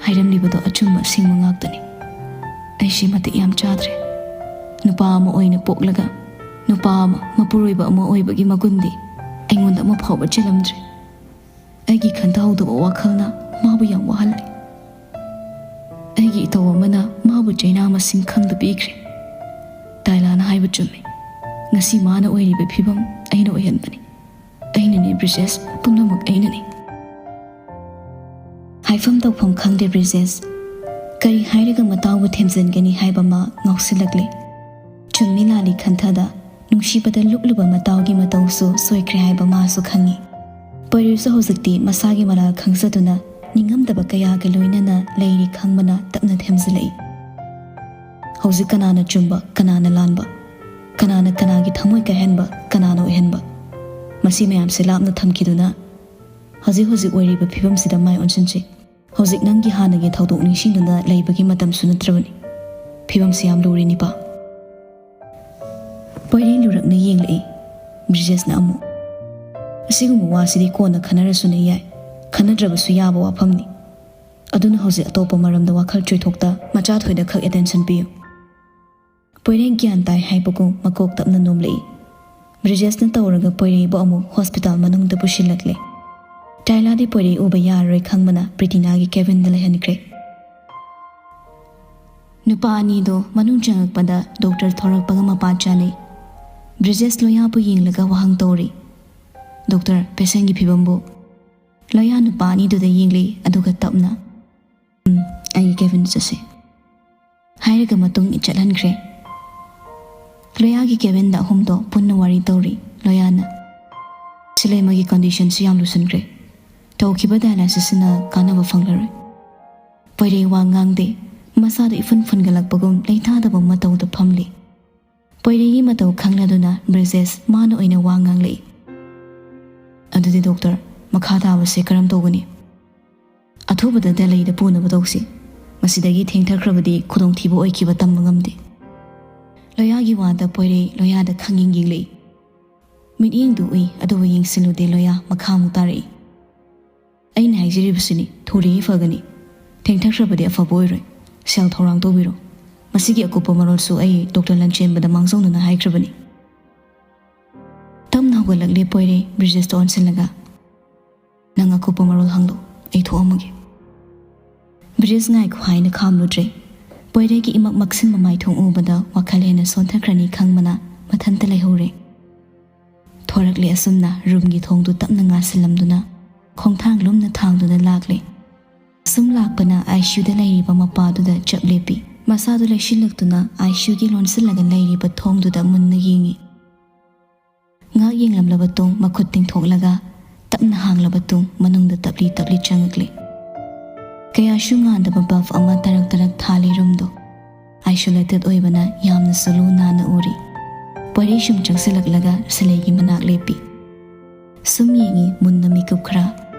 ꯍꯥꯏꯔꯝꯂꯤꯕꯗꯣ ꯑꯆꯨꯝꯕ ꯑꯁꯦꯡꯕ ꯉꯥꯛꯇꯅꯤ꯫ ꯑꯩꯁꯤ ꯃꯇꯤꯛ ꯌꯥꯝ ꯆꯥꯗ꯭ꯔꯦ꯫ ꯅꯨꯄꯥ ꯑꯃ ꯑꯣꯏꯅ ꯄꯣꯛꯂꯒ ꯅꯨꯄꯥ ꯑꯃ, ꯃꯄꯨꯔꯣꯏꯕ ꯑꯃ ꯑꯣꯏꯕꯒꯤ ꯃꯒꯨꯟꯗꯤ ꯑꯩꯉꯣꯟꯗ ꯑꯃ ꯐꯥꯎꯕ ꯆꯦꯜꯂꯝꯗ꯭ꯔꯦ꯫ ꯑꯩꯒꯤ ꯈꯟꯊꯍꯧꯗꯕ ꯋꯥꯈꯜꯅ ꯃꯥꯕꯨ ꯌꯥꯝ ꯋꯥꯍꯜꯂꯦ꯫ ꯑꯩꯒꯤ ꯏꯇꯧ ꯑꯃꯅ ꯃꯥꯕꯨ ꯆꯩꯅꯥ ꯃꯁꯤꯡ ꯈꯪꯗ ꯄꯤꯈ꯭ꯔꯦ꯫ ꯇꯥꯏꯂꯥꯅ ꯍꯥꯏꯕ ꯆꯨꯝꯃꯤ꯫ ꯉꯁꯤ ꯃꯥꯅ ꯑꯣꯏꯔꯤꯕ ꯐꯤꯕꯝ ꯑꯩꯅ ꯑꯣꯏꯍꯟꯕꯅꯤ꯫ ꯑꯩꯅꯅꯦ ꯕ꯭ꯔꯤꯖꯦꯁ, ꯄꯨꯝꯅꯃꯛ ꯑꯩꯅꯅꯤ꯫" ꯍꯥꯏꯐꯝ ꯇꯧꯐꯝ ꯈꯪꯗꯦ ꯕ꯭ꯔꯤꯖꯦꯁ꯫ ꯀꯔꯤ ꯍꯥꯏꯔꯒ ꯃꯇꯥꯎꯕꯨ ꯊꯦꯝꯖꯤꯟꯒꯅꯤ ꯍꯥꯏꯕ ꯃꯥ ꯉꯥꯎꯁꯤꯜꯂꯛꯂꯦ꯫ ꯆꯨꯝꯃꯤ ꯂꯥꯜꯂꯤ ꯈꯟꯊꯗ ꯅꯨꯡꯁꯤꯕꯗ ꯂꯨꯞꯂꯨꯕ ꯃꯇꯥꯎꯒꯤ ꯃꯇꯧꯁꯨ ꯁꯣꯏꯈ꯭ꯔꯦ ꯍꯥꯏꯕ ꯃꯥꯁꯨ ꯈꯪꯏ꯫ ꯄꯣꯏꯔꯩꯁꯨ ꯍꯧꯖꯤꯛꯇꯤ ꯃꯁꯥꯒꯤ ꯃꯔꯥꯜ ꯈꯪꯖꯗꯨꯅ ꯅꯤꯡꯉꯝꯗꯕ ꯀꯌꯥꯒ ꯂꯣꯏꯅꯅ ꯂꯩꯔꯤ ꯈꯪꯕꯅ ꯇꯞꯅ ꯊꯦꯝꯖꯤꯜꯂꯛꯏ꯫ ꯍꯧꯖꯤꯛ ꯀꯅꯥꯅ ꯆꯨꯝꯕ, ꯀꯅꯥꯅ ꯂꯥꯟꯕ, ꯀꯅꯥꯅ ꯀꯅꯥꯒꯤ ꯊꯃꯣꯏ ꯀꯥꯏꯍꯟꯕ, ꯀꯅꯥꯅ ꯑꯣꯏꯍꯟꯕ, ꯃꯁꯤ ꯃꯌꯥꯝꯁꯦ ꯂꯥꯞꯅ ꯊꯝꯈꯤꯗꯨꯅ ꯍꯧꯖꯤꯛ ꯍꯧꯖꯤꯛ ꯑꯣꯏꯔꯤꯕ ꯐꯤꯕꯝꯁꯤꯗ ꯃꯥꯏ ꯑꯣꯟꯁꯤꯟꯁꯤ꯫ ꯍꯧꯖꯤꯛ ꯅꯪꯒꯤ ꯍꯥꯟꯅꯒꯤ ꯊꯧꯗꯣꯛ ꯅꯤꯡꯁꯤꯡꯗꯨꯅ ꯂꯩꯕꯒꯤ ꯃꯇꯝꯁꯨ ꯅꯠꯇ꯭ꯔꯕꯅꯤ꯫ ꯐꯤꯕꯝꯁꯤ ꯌꯥꯝ ꯂꯨꯔꯦ ꯅꯤꯄꯥ꯫ ꯄꯣꯏꯔꯩ ꯂꯨꯔꯛꯅ ꯌꯦꯡꯂꯛꯏ꯫ ꯕ꯭ꯔꯤꯖꯦꯁꯅ ꯑꯃꯨꯛ, "ꯑꯁꯤꯒꯨꯝꯕ ꯋꯥꯁꯤꯗꯤ ꯀꯣꯟꯅ ꯈꯟꯅꯔꯁꯨꯅꯦ ꯌꯥꯏ, ꯈꯟꯅꯗ꯭ꯔꯕꯁꯨ ꯌꯥꯕ ꯋꯥꯐꯝꯅꯤ꯫ ꯑꯗꯨꯅ ꯍꯧꯖꯤꯛ ꯑꯇꯣꯞꯄ ꯃꯔꯝꯗ ꯋꯥꯈꯜ ꯆꯣꯏꯊꯣꯛꯇ ꯃꯆꯥ ꯊꯣꯏꯗ ꯈꯛ ꯑꯦꯇꯦꯟꯁꯟ ꯄꯤꯌꯨ꯫" ꯄꯣꯏꯔꯩ ꯒ꯭ꯌꯥꯟ ꯇꯥꯏ ꯍꯥꯏꯕꯒꯨꯝ ꯃꯀꯣꯛ ꯇꯞꯅ ꯅꯣꯝꯂꯛꯏ꯫ ꯕ꯭ꯔꯤꯖꯦꯁꯅ ꯇꯧꯔꯒ ꯄꯣꯏꯔꯩꯕꯨ ꯑꯃꯨꯛ ꯍꯣꯁꯄꯤꯇꯥꯜ ꯃꯅꯨꯡꯗ ꯄꯨꯁꯤꯜꯂꯛꯂꯦ꯫ ꯇꯥꯏꯂꯥꯗꯤ ꯄꯣꯏꯔꯩ ꯎꯕ ꯌꯥꯔꯔꯣꯏ ꯈꯪꯕꯅ ꯄ꯭ꯔꯤꯇꯤꯅꯥꯒꯤ ꯀꯦꯕꯤꯟꯗ ꯂꯩꯍꯟꯈ꯭ꯔꯦ꯫ ꯅꯨꯄꯥ ꯑꯅꯤꯗꯣ ꯃꯅꯨꯡ ꯆꯪꯉꯛꯄꯗ ꯗꯣꯛꯇꯔ ꯊꯣꯔꯛꯄꯒ ꯃꯄꯥ ꯆꯥꯅꯩ꯫ ꯕ꯭ꯔꯤꯖꯦꯁ ꯂꯣꯌꯥꯕꯨ ꯌꯦꯡꯂꯒ ꯋꯥꯍꯪ ꯇꯧꯔꯤ, "ꯗꯣꯛꯇꯔ, ꯄꯦꯁꯦꯟꯒꯤ ꯐꯤꯕꯝꯕꯨ?" ꯂꯣꯌꯥ ꯅꯨꯄꯥ ꯑꯅꯤꯗꯨꯗ ꯌꯦꯡꯂꯤ, ꯑꯗꯨꯒ ꯇꯞꯅ, "ꯎꯝ, ꯑꯩꯒꯤ ꯀꯦꯕꯤꯟ ꯆꯠꯁꯤ," ꯍꯥꯏꯔꯒ ꯃꯇꯨꯡ ꯆꯠꯍꯟꯈ꯭ꯔꯦ꯫ ꯂꯣꯌꯥꯒꯤ ꯀꯦꯕꯤꯟꯗ ꯑꯍꯨꯝꯗꯣ ꯄꯨꯟꯅ ꯋꯥꯔꯤ ꯇꯧꯔꯤ꯫ ꯂꯣꯌꯥꯅ, "ꯁꯤꯂꯩꯃꯒꯤ ꯀꯟꯗꯤꯁꯟꯁꯤ ꯌꯥꯝ ꯂꯨꯁꯟꯈ꯭ꯔꯦ꯫ ꯇꯧꯈꯤꯕ dialysisꯅ ꯀꯥꯟꯅꯕ ꯐꯪꯂꯔꯣꯏ꯫ ꯄꯣꯏꯔꯩ ꯋꯥ ꯉꯥꯡꯗꯦ꯫ ꯃꯁꯥꯗꯨ ꯏꯐꯨꯟ ꯐꯨꯟꯒꯠꯂꯛꯄꯒꯨꯝ ꯂꯩꯇꯥꯗꯕ ꯃꯇꯧꯗ ꯐꯝꯂꯤ꯫ ꯄꯣꯏꯔꯩꯒꯤ ꯃꯇꯧ ꯈꯪꯂꯗꯨꯅ ꯕ꯭ꯔꯤꯖꯦꯁ ꯃꯥꯅ ꯑꯣꯏꯅ ꯋꯥ ꯉꯥꯡꯂꯛꯏ꯫ "ꯑꯗꯨꯗꯤ ꯗꯣꯛꯇꯔ, ꯃꯈꯥ ꯇꯥꯕꯁꯦ ꯀꯔꯝ ꯇꯧꯒꯅꯤ?" "ꯑꯊꯨꯕꯗ ꯗꯦꯜꯂꯤꯗ ꯄꯨꯅꯕ ꯇꯧꯁꯤ꯫ ꯃꯁꯤꯗꯒꯤ ꯊꯦꯡꯊꯈ꯭ꯔꯕꯗꯤ ꯈꯨꯗꯣꯡꯊꯤꯕ ꯑꯣꯏꯈꯤꯕ ꯇꯝꯕ ꯉꯝꯗꯦ꯫" ꯂꯣꯌꯥꯒꯤ ꯋꯥꯗ ꯄꯣꯏꯔꯩ ꯂꯣꯌꯥꯗ ꯈꯪꯌꯦꯡ ꯌꯦꯡꯂꯛꯏ꯫ ꯃꯤꯠꯌꯦꯡꯗꯨ ꯎꯏ, ꯑꯗꯨꯕꯨ ꯌꯦꯡꯁꯤꯜꯂꯨꯗꯦ꯫ ꯂꯣꯌꯥ ꯃꯈꯥ ꯑꯃꯨꯛ ꯇꯥꯔꯛꯏ꯫ "ꯑꯩꯅ ꯍꯥꯏꯖꯔꯤꯕꯁꯤꯅꯤ, ꯊꯨꯔꯤꯉꯩ ꯐꯒꯅꯤ꯫ ꯊꯦꯡꯊꯈ꯭ꯔꯕꯗꯤ ꯑꯐꯕ ꯑꯣꯏꯔꯣꯏ꯫ ꯁꯦꯜ ꯊꯧꯔꯥꯡ ꯇꯧꯕꯤꯔꯣ꯫ ꯃꯁꯤꯒꯤ ꯑꯀꯨꯞꯄ ꯃꯔꯣꯜꯁꯨ ꯑꯩ ꯗꯣꯛꯇꯔ ꯂꯟꯆꯦꯟꯕꯗ ꯃꯥꯡꯖꯧꯅꯅ ꯍꯥꯏꯈ꯭ꯔꯕꯅꯤ꯫" ꯇꯞꯅ ꯍꯧꯒꯠꯂꯛꯂꯦ ꯄꯣꯏꯔꯩ, ꯕ꯭ꯔꯤꯖꯦꯁꯇ ꯑꯣꯟꯁꯤꯜꯂꯒ꯫ "ꯅꯪ ꯑꯀꯨꯞꯄ ꯃꯔꯣꯜ ꯍꯪꯂꯣ, ꯑꯩ ꯊꯣꯛꯑꯝꯃꯒꯦ꯫" ꯕ꯭ꯔꯤꯖ ꯉꯥꯏꯈꯣ ꯍꯥꯏꯅ ꯈꯥꯝꯂꯨꯗ꯭ꯔꯦ꯫ ꯄꯣꯏꯔꯩꯒꯤ ꯏꯃꯛ ꯃꯛꯁꯤꯟꯕ ꯃꯥꯏꯊꯣꯡ ꯎꯕꯗ ꯋꯥꯈꯜ ꯍꯦꯟꯅ ꯁꯣꯟꯊꯈ꯭ꯔꯅꯤ ꯈꯪꯕꯅ ꯃꯊꯟꯇ ꯂꯩꯍꯧꯔꯦ꯫ ꯊꯣꯔꯛꯂꯦ ꯑꯁꯨꯝꯅ ꯔꯨꯝꯒꯤ ꯊꯣꯡꯗꯨ ꯇꯞꯅ ꯉꯥꯁꯤꯜꯂꯝꯗꯨꯅ, ꯈꯣꯡꯊꯥꯡ ꯂꯨꯝꯅ ꯊꯥꯡꯗꯨꯅ ꯂꯥꯛꯂꯦ꯫ ꯁꯨꯝ ꯂꯥꯛꯄꯅ ICUꯗ ꯂꯩꯔꯤꯕ ꯃꯄꯥꯗꯨꯗ ꯆꯞ ꯂꯦꯞꯄꯤ꯫ ꯃꯁꯥꯗꯨ ꯂꯩꯁꯤꯜꯂꯛꯇꯨꯅ ICUꯒꯤ ꯂꯣꯟꯁꯤꯜꯂꯒ ꯂꯩꯔꯤꯕ ꯊꯣꯡꯗꯨꯗ ꯃꯨꯟꯅ ꯌꯦꯡꯏ꯫ ꯉꯥꯏꯍꯥꯛ ꯌꯦꯡꯂꯝꯂꯕ ꯇꯨꯡ ꯃꯈꯨꯠ ꯇꯤꯡꯊꯣꯛꯂꯒ ꯇꯞꯅ ꯍꯥꯡꯂꯕ ꯇꯨꯡ ꯃꯅꯨꯡꯗ ꯇꯞꯂꯤ ꯇꯞꯂꯤ ꯆꯪꯉꯛꯂꯦ꯫ ꯀꯌꯥꯁꯨ ꯉꯥꯟꯗꯕ bulb ꯑꯃ ꯇꯔꯛ ꯇꯔꯛ ꯊꯥꯜꯂꯤ ꯔꯨꯝꯗꯣ꯫ Isolated ꯑꯣꯏꯕꯅ ꯌꯥꯝꯅꯁꯨ ꯂꯨ ꯅꯥꯟꯅ ꯎꯔꯤ꯫ ꯄꯣꯏꯔꯩ ꯁꯨꯝ ꯆꯪꯁꯤꯜꯂꯛꯂꯒ ꯁꯂꯩꯒꯤ ꯃꯅꯥꯛ ꯂꯦꯞꯄꯤ꯫ ꯁꯨꯝ ꯌꯦꯡꯏ ꯃꯨꯟꯅ ꯃꯤꯀꯨꯞ ꯈꯔ꯫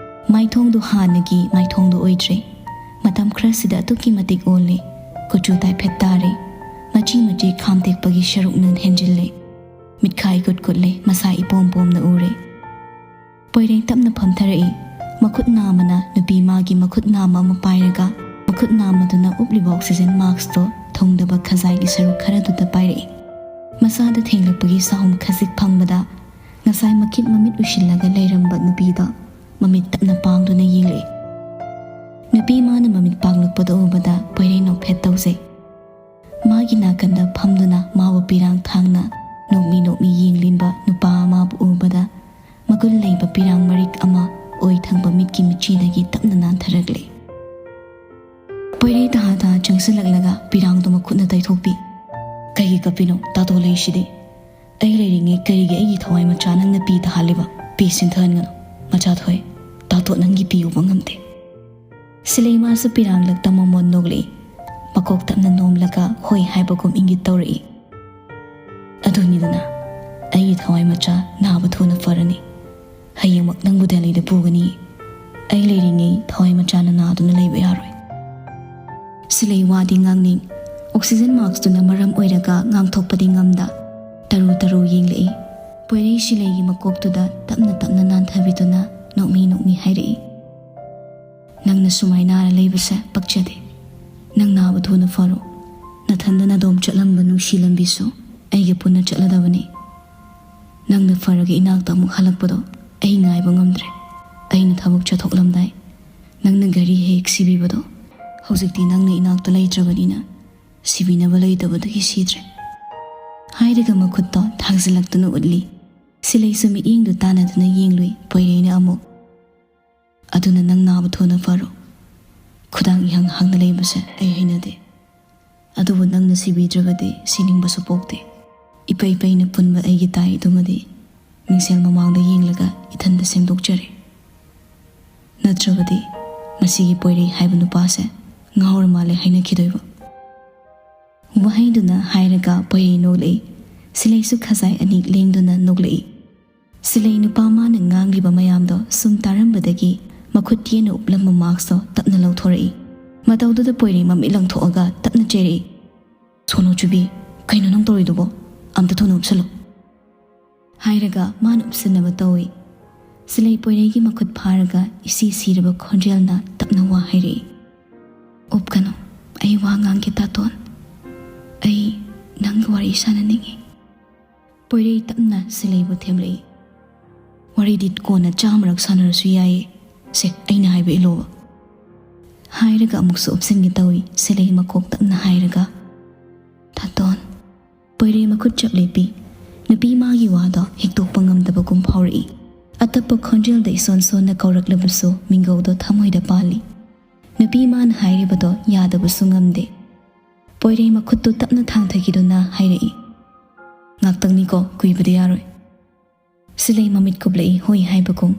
ꯃꯥꯏꯊꯣꯡꯗꯨ ꯍꯥꯟꯅꯒꯤ ꯃꯥꯏꯊꯣꯡꯗꯨ ꯑꯣꯏꯗ꯭ꯔꯦ꯫ ꯃꯇꯝ ꯈꯔꯁꯤꯗ ꯑꯗꯨꯛꯀꯤ ꯃꯇꯤꯛ ꯑꯣꯜꯂꯦ꯫ ꯀꯨꯆꯨ ꯇꯥꯏꯐꯠ ꯇꯥꯔꯦ꯫ ꯃꯆꯤ ꯃꯆꯤ ꯈꯥꯝꯇꯦꯛꯄꯒꯤ ꯁꯔꯨꯛꯅ ꯍꯦꯟꯖꯤꯜꯂꯦ꯫ ꯃꯤꯠꯈꯥꯏ ꯀꯨꯠ ꯀꯨꯠꯂꯦ, ꯃꯁꯥ ꯏꯄꯣꯝ ꯄꯣꯝꯅ ꯎꯔꯦ꯫ ꯄꯣꯏꯔꯩ ꯇꯞꯅ ꯐꯝꯊꯔꯛꯏ꯫ ꯃꯈꯨꯠ ꯅꯥꯝꯃꯅ ꯅꯨꯄꯤ ꯃꯥꯒꯤ ꯃꯈꯨꯠ ꯅꯥꯝꯃ ꯑꯃ ꯄꯥꯏꯔꯒ, ꯃꯈꯨꯠ ꯅꯥꯝꯃꯗꯨꯅ ꯎꯞꯂꯤꯕ oxygen maskꯇꯣ ꯊꯨꯡꯗꯕ ꯈꯖꯥꯏꯒꯤ ꯁꯔꯨꯛ ꯈꯔꯗꯨꯗ ꯄꯥꯏꯔꯛꯏ꯫ ꯃꯁꯥꯗ ꯊꯦꯡꯂꯛꯄꯒꯤ ꯁꯥꯍꯨꯝ ꯈꯖꯤꯛ ꯐꯪꯕꯗ, ꯉꯁꯥꯏ ꯃꯈꯤꯠ ꯃꯃꯤꯠ ꯎꯏꯁꯤꯜꯂꯒ ꯂꯩꯔꯝꯕ ꯅꯨꯄꯤꯗꯣ ꯃꯃꯤꯠ ꯇꯞꯅ ꯄꯥꯡꯗꯨꯅ ꯌꯦꯡꯂꯛꯏ꯫ ꯅꯨꯄꯤ ꯃꯥꯅ ꯃꯃꯤꯠ ꯄꯥꯡꯂꯛꯄꯗ ꯎꯕꯗ ꯄꯣꯏꯔꯩ ꯅꯣꯛꯐꯦꯠ ꯇꯧꯖꯩ꯫ ꯃꯥꯒꯤ ꯅꯥꯀꯟꯗ ꯐꯝꯗꯨꯅ ꯃꯥꯕꯨ ꯄꯤꯔꯥꯡ ꯊꯥꯡꯅ ꯅꯣꯛꯃꯤ ꯅꯣꯛꯃꯤ ꯌꯦꯡꯂꯤꯕ ꯅꯨꯄꯥ ꯑꯃꯕꯨ ꯎꯕꯗ, ꯃꯒꯨꯟ ꯂꯩꯕ ꯄꯤꯔꯥꯡ ꯃꯔꯤꯛ ꯑꯃ ꯑꯣꯏ ꯊꯪꯕ ꯃꯤꯠꯀꯤ ꯃꯤꯆꯤꯗꯒꯤ ꯇꯞꯅ ꯅꯥꯟꯊꯔꯛꯂꯦ꯫ ꯄꯣꯏꯔꯩ ꯇꯍꯥ ꯇꯍꯥ ꯆꯪꯁꯤꯜꯂꯛꯂꯒ ꯄꯤꯔꯥꯡꯗꯣ ꯃꯈꯨꯠꯅ ꯇꯩꯊꯣꯛꯄꯤ꯫ "ꯀꯩꯒꯤ ꯀꯞꯄꯤꯅꯣ? ꯇꯥꯇꯣ ꯂꯩꯁꯤꯗꯤ꯫ ꯑꯩ ꯂꯩꯔꯤꯉꯩ ꯀꯔꯤꯒꯤ ꯑꯩꯒꯤ ꯊꯋꯥꯏ ꯃꯆꯥ ꯅꯪꯅ ꯄꯤ ꯇꯥꯍꯜꯂꯤꯕ? ꯄꯤ ꯁꯤꯟꯊꯍꯟꯒꯅꯨ꯫ ꯃꯆꯥ ꯊꯣꯛꯑꯦ꯫ ꯇꯥꯇꯣꯟ ꯅꯪꯒꯤ ꯄꯤ ꯎꯕ ꯉꯝꯗꯦ꯫ ꯁꯤꯂꯩ ꯃꯥꯁꯨ ꯄꯤꯔꯥꯡꯂꯛꯇ ꯃꯃꯣꯟ ꯅꯣꯛꯂꯛꯏ꯫ ꯃꯀꯣꯛ ꯇꯞꯅ ꯅꯣꯝꯂꯒ ꯍꯣꯏ ꯍꯥꯏꯕꯒꯨꯝ ꯏꯪꯒꯤꯠ ꯇꯧꯔꯛꯏ꯫ ꯑꯗꯨꯅꯤꯗꯅ, ꯑꯩꯒꯤ ꯊꯋꯥꯏ ꯃꯆꯥ ꯅꯥꯕ ꯊꯨꯅ ꯐꯔꯅꯤ꯫ ꯍꯌꯦꯡꯃꯛ ꯅꯪꯕꯨ ꯗꯦꯜꯂꯤꯗ ꯄꯨꯒꯅꯤ꯫ ꯑꯩ ꯂꯩꯔꯤꯉꯩ ꯊꯋꯥꯏ ꯃꯆꯥꯅ ꯅꯥꯗꯨꯅ ꯂꯩꯕ ꯌꯥꯔꯣꯏ꯫ ꯁꯤꯂꯩ ꯋꯥꯗꯤ ꯉꯥꯡꯅꯤꯡ, ꯑꯣꯛꯁꯤꯖꯟ ꯃꯥꯛꯁꯇꯨꯅ ꯃꯔꯝ ꯑꯣꯏꯔꯒ ꯉꯥꯡꯊꯣꯛꯄꯗꯤ ꯉꯝꯗ, ꯇꯔꯨ ꯇꯔꯨ ꯌꯦꯡꯂꯛꯏ꯫ ꯄꯣꯏꯔꯩ ꯁꯤꯂꯩꯒꯤ ꯃꯀꯣꯛꯇꯨꯗ ꯇꯞꯅ ꯇꯞꯅ ꯅꯥꯟꯊꯕꯤꯗꯨꯅ ꯅꯣꯛꯃꯤ ꯅꯣꯛꯃꯤ ꯍꯥꯏꯔꯛꯏ, "ꯅꯪꯅ ꯁꯨꯃꯥꯏꯅ ꯅꯥꯔ ꯂꯩꯕꯁꯦ ꯄꯛꯆꯗꯦ꯫ ꯅꯪ ꯅꯥꯕ ꯊꯨꯅ ꯐꯔꯣ꯫ ꯅꯊꯟꯗ ꯅꯗꯣꯝ ꯆꯠꯂꯝꯕ ꯅꯨꯡꯁꯤ ꯂꯝꯕꯤꯁꯨ ꯑꯩꯒ ꯄꯨꯟꯅ ꯆꯠꯂꯗꯕꯅꯤ꯫ ꯅꯪꯅ ꯐꯔꯒ ꯏꯅꯥꯛꯇ ꯑꯃꯨꯛ ꯍꯜꯂꯛꯄꯗꯣ ꯑꯩ ꯉꯥꯏꯕ ꯉꯝꯗ꯭ꯔꯦ꯫ ꯑꯩꯅ ꯊꯕꯛ ꯆꯠꯊꯣꯛꯂꯝꯗꯥꯏ ꯅꯪꯅ ꯘꯔꯤ ꯍꯦꯛ ꯁꯤꯕꯤꯕꯗꯣ, ꯍꯧꯖꯤꯛꯇꯤ ꯅꯪꯅ ꯏꯅꯥꯛꯇ ꯂꯩꯇ꯭ꯔꯕꯅꯤꯅ ꯁꯤꯕꯤꯅꯕ ꯂꯩꯇꯕꯗꯨꯒꯤ ꯁꯤꯗ꯭ꯔꯦ"꯫ ꯍꯥꯏꯔꯒ ꯃꯈꯨꯠꯇꯣ ꯊꯥꯡꯖꯤꯜꯂꯛꯇꯨꯅ ꯎꯠꯂꯤ꯫ ꯁꯤꯂꯩꯁꯨ ꯃꯤꯠꯌꯦꯡꯗꯨ ꯇꯥꯟꯅꯗꯨꯅ ꯌꯦꯡꯂꯨꯏ꯫ ꯄꯣꯏꯔꯩꯅ ꯑꯃꯨꯛ, "ꯑꯗꯨꯅ ꯅꯪ ꯅꯥꯕ ꯊꯨꯅ ꯐꯔꯣ꯫ ꯈꯨꯗꯥꯡ ꯏꯍꯥꯡ ꯍꯥꯡꯅ ꯂꯩꯕꯁꯦ ꯑꯩ ꯍꯩꯅꯗꯦ꯫ ꯑꯗꯨꯕꯨ ꯅꯪꯅ ꯁꯤꯕꯤꯗ꯭ꯔꯕꯗꯤ ꯁꯤꯅꯤꯡꯕꯁꯨ ꯄꯣꯛꯇꯦ꯫ ꯏꯄꯩ ꯄꯩꯅ ꯄꯨꯟꯕ ꯑꯩꯒꯤ ꯇꯥꯏꯗꯨꯃꯗꯤ ꯃꯤꯡꯁꯦꯜ ꯃꯃꯥꯡꯗ ꯌꯦꯡꯂꯒ ꯏꯊꯟꯗ ꯁꯦꯝꯗꯣꯛꯆꯔꯦ꯫ ꯅꯠꯇ꯭ꯔꯕꯗꯤ ꯃꯁꯤꯒꯤ ꯄꯣꯏꯔꯩ ꯍꯥꯏꯕ ꯅꯨꯄꯥꯁꯦ ꯉꯥꯎꯔ ꯃꯥꯜꯂꯦ ꯍꯥꯏꯅꯈꯤꯗꯣꯏꯕ"꯫ ꯋꯥꯍꯩꯗꯨꯅ ꯍꯥꯏꯔꯒ ꯄꯣꯏꯔꯩ ꯅꯣꯛꯂꯛꯏ꯫ ꯁꯤꯂꯩꯁꯨ ꯈꯖꯥꯏ ꯑꯅꯤ ꯂꯦꯡꯗꯨꯅ ꯅꯣꯛꯂꯛꯏ꯫ ꯁꯤꯂꯩ ꯅꯨꯄꯥ ꯃꯥꯅ ꯉꯥꯡꯂꯤꯕ ꯃꯌꯥꯝꯗꯣ ꯁꯨꯝ ꯇꯥꯔꯝꯕꯗꯒꯤ ꯃꯈꯨꯠ ꯌꯦꯠꯅ ꯎꯞꯂꯝꯕ ꯃꯥꯛꯁꯇꯣ ꯇꯞꯅ ꯂꯧꯊꯣꯔꯛꯏ꯫ ꯃꯇꯧꯗꯨꯗ ꯄꯣꯏꯔꯩ ꯃꯃꯤꯠ ꯂꯪꯊꯣꯛꯑꯒ ꯇꯞꯅ ꯆꯩꯔꯛꯏ, "ꯁꯣꯅꯣ ꯆꯨꯕꯤ, ꯀꯩꯅꯣ ꯅꯪ ꯇꯧꯔꯤꯗꯨꯕꯣ? ꯑꯝꯇ ꯊꯨꯅ ꯎꯞꯁꯜꯂꯨ"꯫ ꯍꯥꯏꯔꯒ ꯃꯥꯅ ꯎꯞꯁꯟꯅꯕ ꯇꯧꯏ꯫ ꯁꯤꯂꯩ ꯄꯣꯏꯔꯩꯒꯤ ꯃꯈꯨꯠ ꯐꯥꯔꯒ ꯏꯁꯤ ꯁꯤꯔꯕ ꯈꯣꯟꯖꯦꯜꯅ ꯇꯞꯅ ꯋꯥ ꯍꯥꯏꯔꯛꯏ, "ꯎꯞꯀꯅꯨ, ꯑꯩ ꯋꯥ ꯉꯥꯡꯒꯦ ꯇꯥꯇꯣꯟ꯫ ꯑꯩ ꯅꯪꯒ ꯋꯥꯔꯤ ꯁꯥꯟꯅꯅꯤꯡꯉꯤ"꯫ ꯄꯣꯏꯔꯩ ꯇꯞꯅ ꯁꯤꯂꯩꯕꯨ ꯊꯦꯝꯂꯛꯏ꯫ "ꯋꯥꯔꯤꯗꯤ ꯀꯣꯟꯅ ꯆꯥꯝꯃꯔꯛ ꯁꯥꯟꯅꯔꯁꯨ ꯌꯥꯏꯌꯦ꯫ ꯁꯦ, ꯑꯩꯅ ꯍꯥꯏꯕ ꯏꯜꯂꯣꯕ"꯫ ꯍꯥꯏꯔꯒ ꯑꯃꯨꯛꯁꯨ ꯎꯞꯁꯤꯟꯒꯦ ꯇꯧꯏ꯫ ꯁꯤꯂꯩ ꯃꯀꯣꯛ ꯇꯞꯅ ꯍꯥꯏꯔꯒ, "ꯇꯥꯇꯣꯟ"꯫ ꯄꯣꯏꯔꯩ ꯃꯈꯨꯠ ꯆꯞ ꯂꯦꯞꯄꯤ꯫ ꯅꯨꯄꯤ ꯃꯥꯒꯤ ꯋꯥꯗꯣ ꯍꯤꯛꯇꯣꯛꯄ ꯉꯝꯗꯕꯒꯨꯝ ꯐꯥꯎꯔꯛꯏ꯫ ꯑꯇꯞꯄ ꯈꯣꯟꯖꯦꯜꯗ ꯏꯁꯣꯟ ꯁꯣꯟꯅ ꯀꯧꯔꯛꯂꯕꯁꯨ ꯃꯤꯡꯒꯧꯗꯣ ꯊꯃꯣꯏꯗ ꯄꯥꯜꯂꯤ꯫ ꯅꯨꯄꯤ ꯃꯥꯅ ꯍꯥꯏꯔꯤꯕꯗꯣ ꯌꯥꯗꯕꯁꯨ ꯉꯝꯗꯦ꯫ ꯄꯣꯏꯔꯩ ꯃꯈꯨꯠꯇꯨ ꯇꯞꯅ ꯊꯥꯡꯊꯈꯤꯗꯨꯅ ꯍꯥꯏꯔꯛꯏ, "ꯉꯥꯛꯇꯪꯅꯤꯀꯣ, ꯀꯨꯏꯕꯗꯤ ꯌꯥꯔꯣꯏ"꯫ ꯁꯤꯂꯩ ꯃꯃꯤꯠ ꯀꯨꯞꯂꯛꯏ, ꯍꯣꯏ ꯍꯥꯏꯕꯒꯨꯝ꯫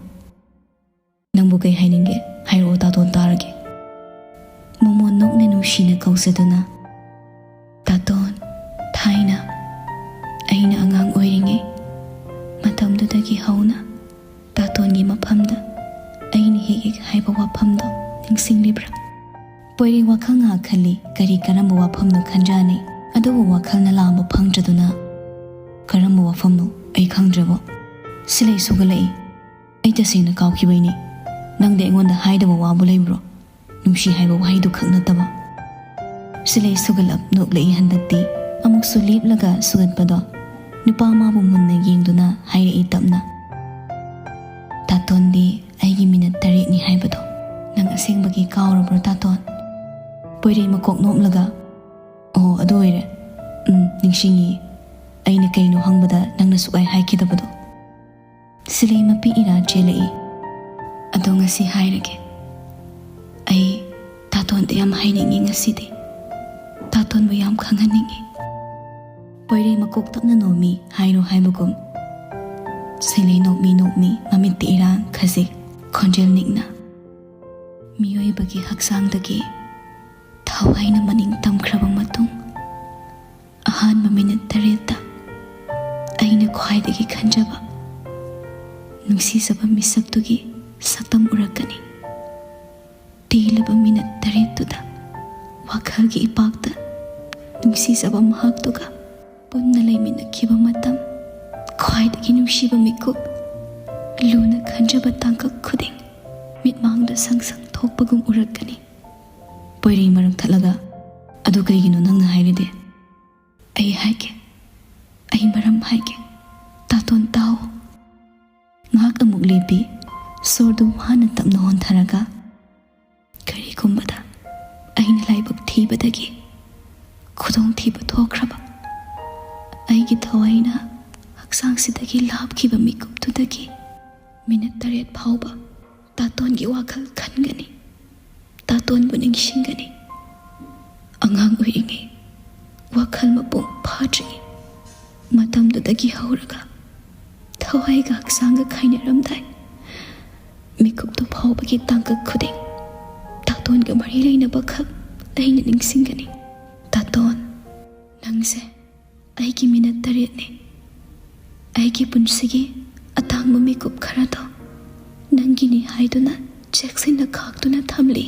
"ꯅꯪꯕꯨ ꯀꯩ ꯍꯥꯏꯅꯤꯡꯒꯦ? ꯍꯥꯏꯔꯛꯑꯣ, ꯇꯥꯇꯣꯟ, ꯇꯥꯔꯒꯦ꯫" ꯃꯣꯃꯣꯟ ꯅꯣꯛꯅ ꯅꯨꯡꯁꯤꯅ ꯀꯧꯖꯗꯨꯅ, "ꯇꯥꯇꯣꯟ, ꯊꯥꯏꯅ ꯑꯩꯅ ꯑꯉꯥꯡ ꯑꯣꯏꯔꯤꯉꯩ ꯃꯇꯝꯗꯨꯗꯒꯤ ꯍꯧꯅ ꯇꯥꯇꯣꯟꯒꯤ ꯃꯐꯝꯗ ꯑꯩꯅ ꯍꯦꯛ ꯍꯦꯛ ꯍꯥꯏꯕ ꯋꯥꯐꯝꯗꯣ ꯅꯤꯡꯁꯤꯡꯂꯤꯕ꯭ꯔꯥ?" ꯄꯣꯏꯔꯩ ꯋꯥꯈꯜ ꯉꯥꯏꯍꯥꯛ ꯈꯜꯂꯤ꯫ ꯀꯔꯤ ꯀꯔꯝꯕ ꯋꯥꯐꯝꯅꯣ ꯈꯟꯖꯥꯅꯩ꯫ ꯑꯗꯨꯕꯨ ꯋꯥꯈꯜꯅ ꯂꯥꯝꯕ ꯐꯪꯗ꯭ꯔꯗꯨꯅ, "ꯀꯔꯝꯕ ꯋꯥꯐꯝꯅꯣ? ꯑꯩ ꯈꯪꯗ꯭ꯔꯦꯕꯣ꯫ ꯁꯤꯂꯩ ꯁꯨꯒꯠꯂꯛꯏ꯫ ꯑꯩ ꯇꯁꯦꯡꯅ ꯀꯥꯎꯈꯤꯕꯩꯅꯤ꯫ ꯅꯪꯗꯤ ꯑꯩꯉꯣꯟꯗ ꯍꯥꯏꯗꯕ ꯋꯥꯕꯨ ꯂꯩꯕ꯭ꯔꯣ? ꯅꯨꯡꯁꯤ ꯍꯥꯏꯕ ꯋꯥꯍꯩꯗꯨ ꯈꯛ ꯅꯠꯇꯕ꯫" ꯁꯤꯂꯩ ꯁꯨꯒꯠꯂꯞ ꯅꯣꯛꯂꯛꯏ ꯍꯟꯗꯛꯇꯤ꯫ ꯑꯃꯨꯛꯁꯨ ꯂꯦꯞꯂꯒ ꯁꯨꯒꯠꯄꯗꯣ ꯅꯨꯄꯥ ꯃꯥꯕꯨ ꯃꯨꯟꯅ ꯌꯦꯡꯗꯨꯅ ꯍꯥꯏꯔꯛꯏ ꯇꯞꯅ, "ꯇꯥꯇꯣꯟꯗꯤ ꯑꯩꯒꯤ ꯃꯤꯅꯠ ꯇꯔꯦꯠꯅꯤ ꯍꯥꯏꯕꯗꯣ ꯅꯪ ꯑꯁꯦꯡꯕꯒꯤ ꯀꯥꯎꯔꯕ꯭ꯔꯣ, ꯇꯥꯇꯣꯟ?" ꯄꯣꯏꯔꯩ ꯃꯀꯣꯛ ꯅꯣꯝꯂꯒ, "ꯑꯣ, ꯑꯗꯨ ꯑꯣꯏꯔꯦ꯫ ꯎꯝ, ꯅꯤꯡꯁꯤꯡꯉꯤ꯫ ꯑꯩꯅ ꯀꯩꯅꯣ ꯍꯪꯕꯗ ꯅꯪꯅ ꯁꯨꯛꯍꯥꯏ ꯍꯥꯏꯈꯤꯗꯕꯗꯣ꯫" ꯁꯤꯂꯩ ꯃꯄꯤ ꯏꯔꯥ ꯆꯦꯜꯂꯛꯏ꯫ "ꯑꯗꯣ ꯉꯁꯤ ꯍꯥꯏꯔꯒꯦ꯫ ꯑꯩ ꯇꯥꯇꯣꯟꯗ ꯌꯥꯝ ꯍꯥꯏꯅꯤꯡꯉꯤ ꯉꯁꯤꯗꯤ꯫ ꯇꯥꯇꯣꯟꯕꯨ ꯌꯥꯝ ꯈꯪꯍꯟꯅꯤꯡꯉꯤ꯫" ꯄꯣꯏꯔꯩ ꯃꯀꯣꯛ ꯇꯞꯅ ꯅꯣꯝꯃꯤ꯫ ꯍꯥꯏꯔꯣ ꯍꯥꯏꯕꯒꯨꯝ ꯁꯤꯂꯩ ꯅꯣꯛꯃꯤ ꯅꯣꯛꯃꯤ, ꯃꯃꯤꯠꯇꯤ ꯏꯔꯥꯡ ꯈꯖꯤꯛ, ꯈꯣꯟꯖꯦꯜ ꯅꯤꯛꯅ, "ꯃꯤꯑꯣꯏꯕꯒꯤ ꯍꯛꯆꯥꯡꯗꯒꯤ ꯊꯋꯥꯏꯅ ꯃꯅꯤꯡ ꯇꯝꯈ꯭ꯔꯕ ꯃꯇꯨꯡ, ꯑꯍꯥꯟꯕ ꯃꯤꯅꯠ ꯇꯔꯦꯠꯇ ꯑꯩꯅ ꯈ꯭ꯋꯥꯏꯗꯒꯤ ꯈꯟꯖꯕ, ꯅꯨꯡꯁꯤꯖꯕ ꯃꯤꯁꯛꯇꯨꯒꯤ ꯁꯛꯇꯝ ꯎꯔꯛꯀꯅꯤ꯫ ꯇꯦꯜꯂꯕ ꯃꯤꯅꯠ ꯇꯔꯦꯠꯇꯨꯗ ꯋꯥꯈꯜꯒꯤ ꯏꯄꯥꯛꯇ ꯅꯨꯡꯁꯤꯖꯕ ꯃꯍꯥꯛꯇꯨꯒ ꯄꯨꯟꯅ ꯂꯩꯃꯤꯟꯅꯈꯤꯕ ꯃꯇꯝ, ꯈ꯭ꯋꯥꯏꯗꯒꯤ ꯅꯨꯡꯁꯤꯕ ꯃꯤꯀꯨꯞ, ꯂꯨꯅ ꯈꯟꯖꯕ ꯇꯥꯡꯀꯛ ꯈꯨꯗꯤꯡ ꯃꯤꯠꯃꯥꯡꯗ ꯁꯪ ꯁꯪ ꯊꯣꯛꯄꯒꯨꯝ ꯎꯔꯛꯀꯅꯤ꯫" ꯄꯣꯏꯔꯩ ꯃꯔꯛ ꯊꯠꯂꯒ, "ꯑꯗꯨ ꯀꯩꯒꯤꯅꯣ ꯅꯪꯅ ꯍꯥꯏꯔꯤꯗꯤ?" "ꯑꯩ ꯍꯥꯏꯒꯦ, ꯑꯩ ꯃꯔꯝ ꯍꯥꯏꯒꯦ꯫ ꯇꯥꯇꯣꯟ, ꯇꯥꯎ꯫" ꯉꯥꯏꯍꯥꯛ ꯑꯃꯨꯛ ꯂꯦꯞꯄꯤ꯫ ꯁꯣꯔꯗꯨ ꯋꯥꯅ ꯇꯞꯅ ꯍꯣꯟꯊꯔꯒ, "ꯀꯔꯤꯒꯨꯝꯕꯗ ꯑꯩꯅ ꯂꯥꯏꯕꯛ ꯊꯤꯕꯗꯒꯤ ꯈꯨꯗꯣꯡꯊꯤꯕ ꯊꯣꯛꯈ꯭ꯔꯕ, ꯑꯩꯒꯤ ꯊꯋꯥꯏꯅ ꯍꯛꯆꯥꯡꯁꯤꯗꯒꯤ ꯂꯥꯞꯈꯤꯕ ꯃꯤꯀꯨꯞꯇꯨꯗꯒꯤ ꯃꯤꯅꯠ ꯇꯔꯦꯠ ꯐꯥꯎꯕ ꯇꯥꯇꯣꯟꯒꯤ ꯋꯥꯈꯜ ꯈꯟꯒꯅꯤ, ꯇꯥꯇꯣꯟꯕꯨ ꯅꯤꯡꯁꯤꯡꯒꯅꯤ꯫ ꯑꯉꯥꯡ ꯑꯣꯏꯔꯤꯉꯩ, ꯋꯥꯈꯜ ꯃꯄꯨꯡ ꯐꯥꯗ꯭ꯔꯤꯉꯩ ꯃꯇꯝꯗꯨꯗꯒꯤ ꯍꯧꯔꯒ ꯊꯋꯥꯏꯒ ꯍꯛꯆꯥꯡꯒ ꯈꯥꯏꯅꯔꯝꯗꯥꯏ, ꯃꯤꯀꯨꯞꯇꯨ ꯐꯥꯎꯕꯒꯤ ꯇꯥꯡꯀꯛ ꯈꯨꯗꯤꯡ ꯇꯥꯇꯣꯟꯒ ꯃꯔꯤ ꯂꯩꯅꯕ ꯈꯛ ꯑꯩꯅ ꯅꯤꯡꯁꯤꯡꯒꯅꯤ꯫ ꯇꯥꯇꯣꯟ, ꯅꯪꯁꯦ ꯑꯩꯒꯤ ꯃꯤꯅꯠ ꯇꯔꯦꯠꯅꯤ꯫ ꯑꯩꯒꯤ ꯄꯨꯟꯁꯤꯒꯤ ꯑꯇꯥꯡꯕ ꯃꯤꯀꯨꯞ ꯈꯔꯗꯣ ꯅꯪꯒꯤꯅꯤ ꯍꯥꯏꯗꯨꯅ ꯆꯦꯛꯁꯤꯟꯅ ꯈꯥꯛꯇꯨꯅ ꯊꯝꯂꯤ꯫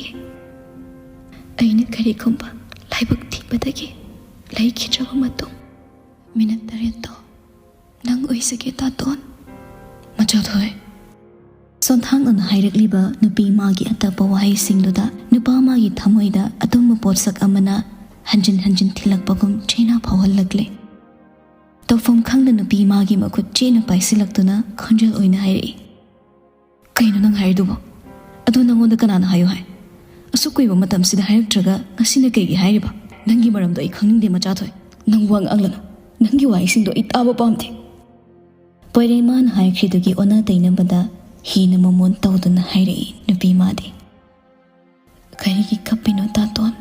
ꯑꯩꯅ ꯀꯔꯤꯒꯨꯝꯕ ꯂꯥꯏꯕꯛ ꯊꯤꯕꯗꯒꯤ ꯂꯩꯈꯤꯗ꯭ꯔꯕ ꯃꯇꯨꯡ, ꯃꯤꯅꯠ ꯇꯔꯦꯠꯇꯣ ꯅꯪ ꯑꯣꯏꯖꯒꯦ, ꯇꯥꯇꯣꯟ꯫ ꯃꯆꯥꯊꯣꯏ꯫ ꯁꯣꯟꯊꯥꯡꯅꯅ ꯍꯥꯏꯔꯛꯂꯤꯕ ꯅꯨꯄꯤ ꯃꯥꯒꯤ ꯑꯇꯞꯄ ꯋꯥꯍꯩꯁꯤꯡꯗꯨꯗ ꯅꯨꯄꯥ ꯃꯥꯒꯤ ꯊꯃꯣꯏꯗ ꯑꯗꯨꯝꯕ ꯄꯣꯠꯁꯛ ꯑꯃꯅ ꯍꯟꯖꯤꯟ ꯍꯟꯖꯤꯟ ꯊꯤꯜꯂꯛꯄꯒꯨꯝ ꯆꯦꯅꯥ ꯐꯥꯎꯍꯜꯂꯛꯂꯦ꯫ ꯇꯧꯐꯝ ꯈꯪꯗ ꯅꯨꯄꯤ ꯃꯥꯒꯤ ꯃꯈꯨꯠ ꯆꯦꯠꯅ ꯄꯥꯏꯁꯤꯜꯂꯛꯇꯨꯅ ꯈꯣꯟꯖꯦꯜ ꯑꯣꯏꯅ ꯍꯥꯏꯔꯛꯏ, "ꯀꯩꯅꯣ ꯅꯪ ꯍꯥꯏꯔꯤꯗꯨꯕꯣ? ꯑꯗꯨ ꯅꯪꯉꯣꯟꯗ ꯀꯅꯥꯅ ꯍꯥꯏꯌꯨ ꯍꯥꯏ? ꯑꯁꯨꯛ ꯀꯨꯏꯕ ꯃꯇꯝꯁꯤꯗ ꯍꯥꯏꯔꯛꯇ꯭ꯔꯒ ꯉꯁꯤꯅ ꯀꯩꯒꯤ ꯍꯥꯏꯔꯤꯕ? ꯅꯪꯒꯤ ꯃꯔꯝꯗꯣ ꯑꯩ ꯈꯪꯅꯤꯡꯗꯦ, ꯃꯆꯥꯊꯣꯏ꯫ ꯅꯪ ꯋꯥ ꯉꯥꯡꯂꯅꯨ꯫ ꯅꯪꯒꯤ ꯋꯥꯍꯩꯁꯤꯡꯗꯣ ꯑꯩ ꯇꯥꯕ ꯄꯥꯝꯗꯦ꯫" ꯄꯣꯏꯔꯩ ꯃꯥꯅ ꯍꯥꯏꯈ꯭ꯔꯤꯗꯨꯒꯤ ꯑꯣꯟꯅ ꯇꯩꯅꯕꯗ ꯍꯦꯟꯅ ꯃꯃꯣꯟ ꯇꯧꯗꯨꯅ ꯍꯥꯏꯔꯛꯏ ꯅꯨꯄꯤ ꯃꯥꯗꯤ꯫ "ꯀꯔꯤꯒꯤ ꯀꯞꯄꯤꯅꯣ, ꯇꯥꯇꯣꯟ?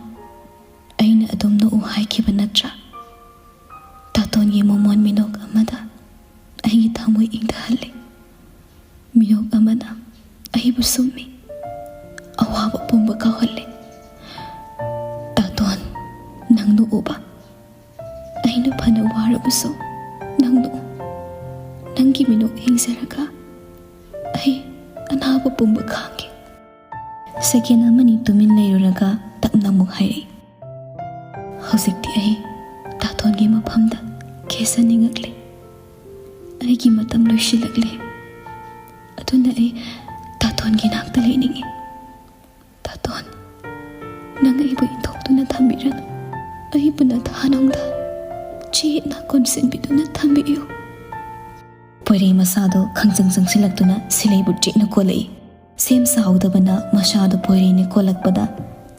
ꯑꯩꯅ ꯑꯗꯨꯝ ꯅꯣꯛꯎ ꯍꯥꯏꯈꯤꯕ ꯅꯠꯇ꯭ꯔꯥ?" ꯇꯥꯇꯣꯟꯒꯤ ꯃꯃꯣꯟ ꯃꯤꯅꯣꯛ ꯑꯃꯗ ꯑꯩꯒꯤ ꯊꯃꯣꯏ ꯏꯪꯊꯍꯜꯂꯤ꯫ ꯃꯤꯅꯣꯛ ꯑꯃꯅ ꯑꯩꯕꯨ ꯁꯨꯝꯃꯤ, ꯑꯋꯥꯕ ꯄꯨꯝꯕ ꯀꯥꯎꯍꯜꯂꯤ꯫ "ꯇꯥꯇꯣꯟ, ꯅꯪ ꯅꯣꯛꯎꯕ꯫ ꯑꯩꯅ ꯐꯅ ꯋꯥꯔꯕꯁꯨ ꯅꯪ ꯅꯣꯛꯎ꯫ ꯅꯪꯒꯤ ꯃꯤꯅꯣꯛ ꯌꯦꯡꯖꯔꯒ ꯑꯩ ꯑꯅꯥꯕ ꯄꯨꯝꯕ ꯈꯥꯡꯒꯦ꯫" ꯁꯦꯀꯦꯟ ꯑꯃꯅꯤ ꯇꯨꯃꯤꯟ ꯂꯩꯔꯨꯔꯒ ꯇꯞꯅ ꯑꯃꯨꯛ ꯍꯥꯏꯔꯛꯏ, "ꯍꯧꯖꯤꯛꯇꯤ ꯑꯩ ꯇꯥꯇꯣꯟꯒꯤ ꯃꯐꯝꯗ ꯀꯦꯁ ꯅꯤꯡꯉꯛꯂꯦ꯫ ꯑꯩꯒꯤ ꯃꯇꯝ ꯂꯣꯏꯁꯤꯜꯂꯛꯂꯦ꯫ ꯑꯗꯨꯅ ꯑꯩ ꯇꯥꯇꯣꯟꯒꯤ ꯅꯥꯛꯇ ꯂꯩꯅꯤꯡꯉꯤ꯫ ꯇꯥꯇꯣꯟ, ꯅꯪ ꯑꯩꯕꯨ ꯏꯟꯊꯣꯛꯇꯨꯅ ꯊꯝꯕꯤꯔꯅꯨ꯫ ꯑꯩꯕꯨ ꯅꯊꯥꯅꯨꯡꯗ ꯆꯦꯠꯅ ꯀꯣꯟꯁꯤꯟꯕꯤꯗꯨꯅ ꯊꯝꯕꯤꯌꯨ꯫" ꯄꯣꯏꯔꯩ ꯃꯁꯥꯗꯣ ꯈꯪꯆꯪ ꯆꯪꯁꯤꯜꯂꯛꯇꯨꯅ ꯁꯤꯂꯩꯕꯨ ꯆꯦꯠꯅ ꯀꯣꯜꯂꯛꯏ꯫ ꯁꯦꯝ ꯁꯥꯍꯧꯗꯕꯅ ꯃꯁꯥꯗꯣ ꯄꯣꯏꯔꯩꯅ ꯀꯣꯜꯂꯛꯄꯗ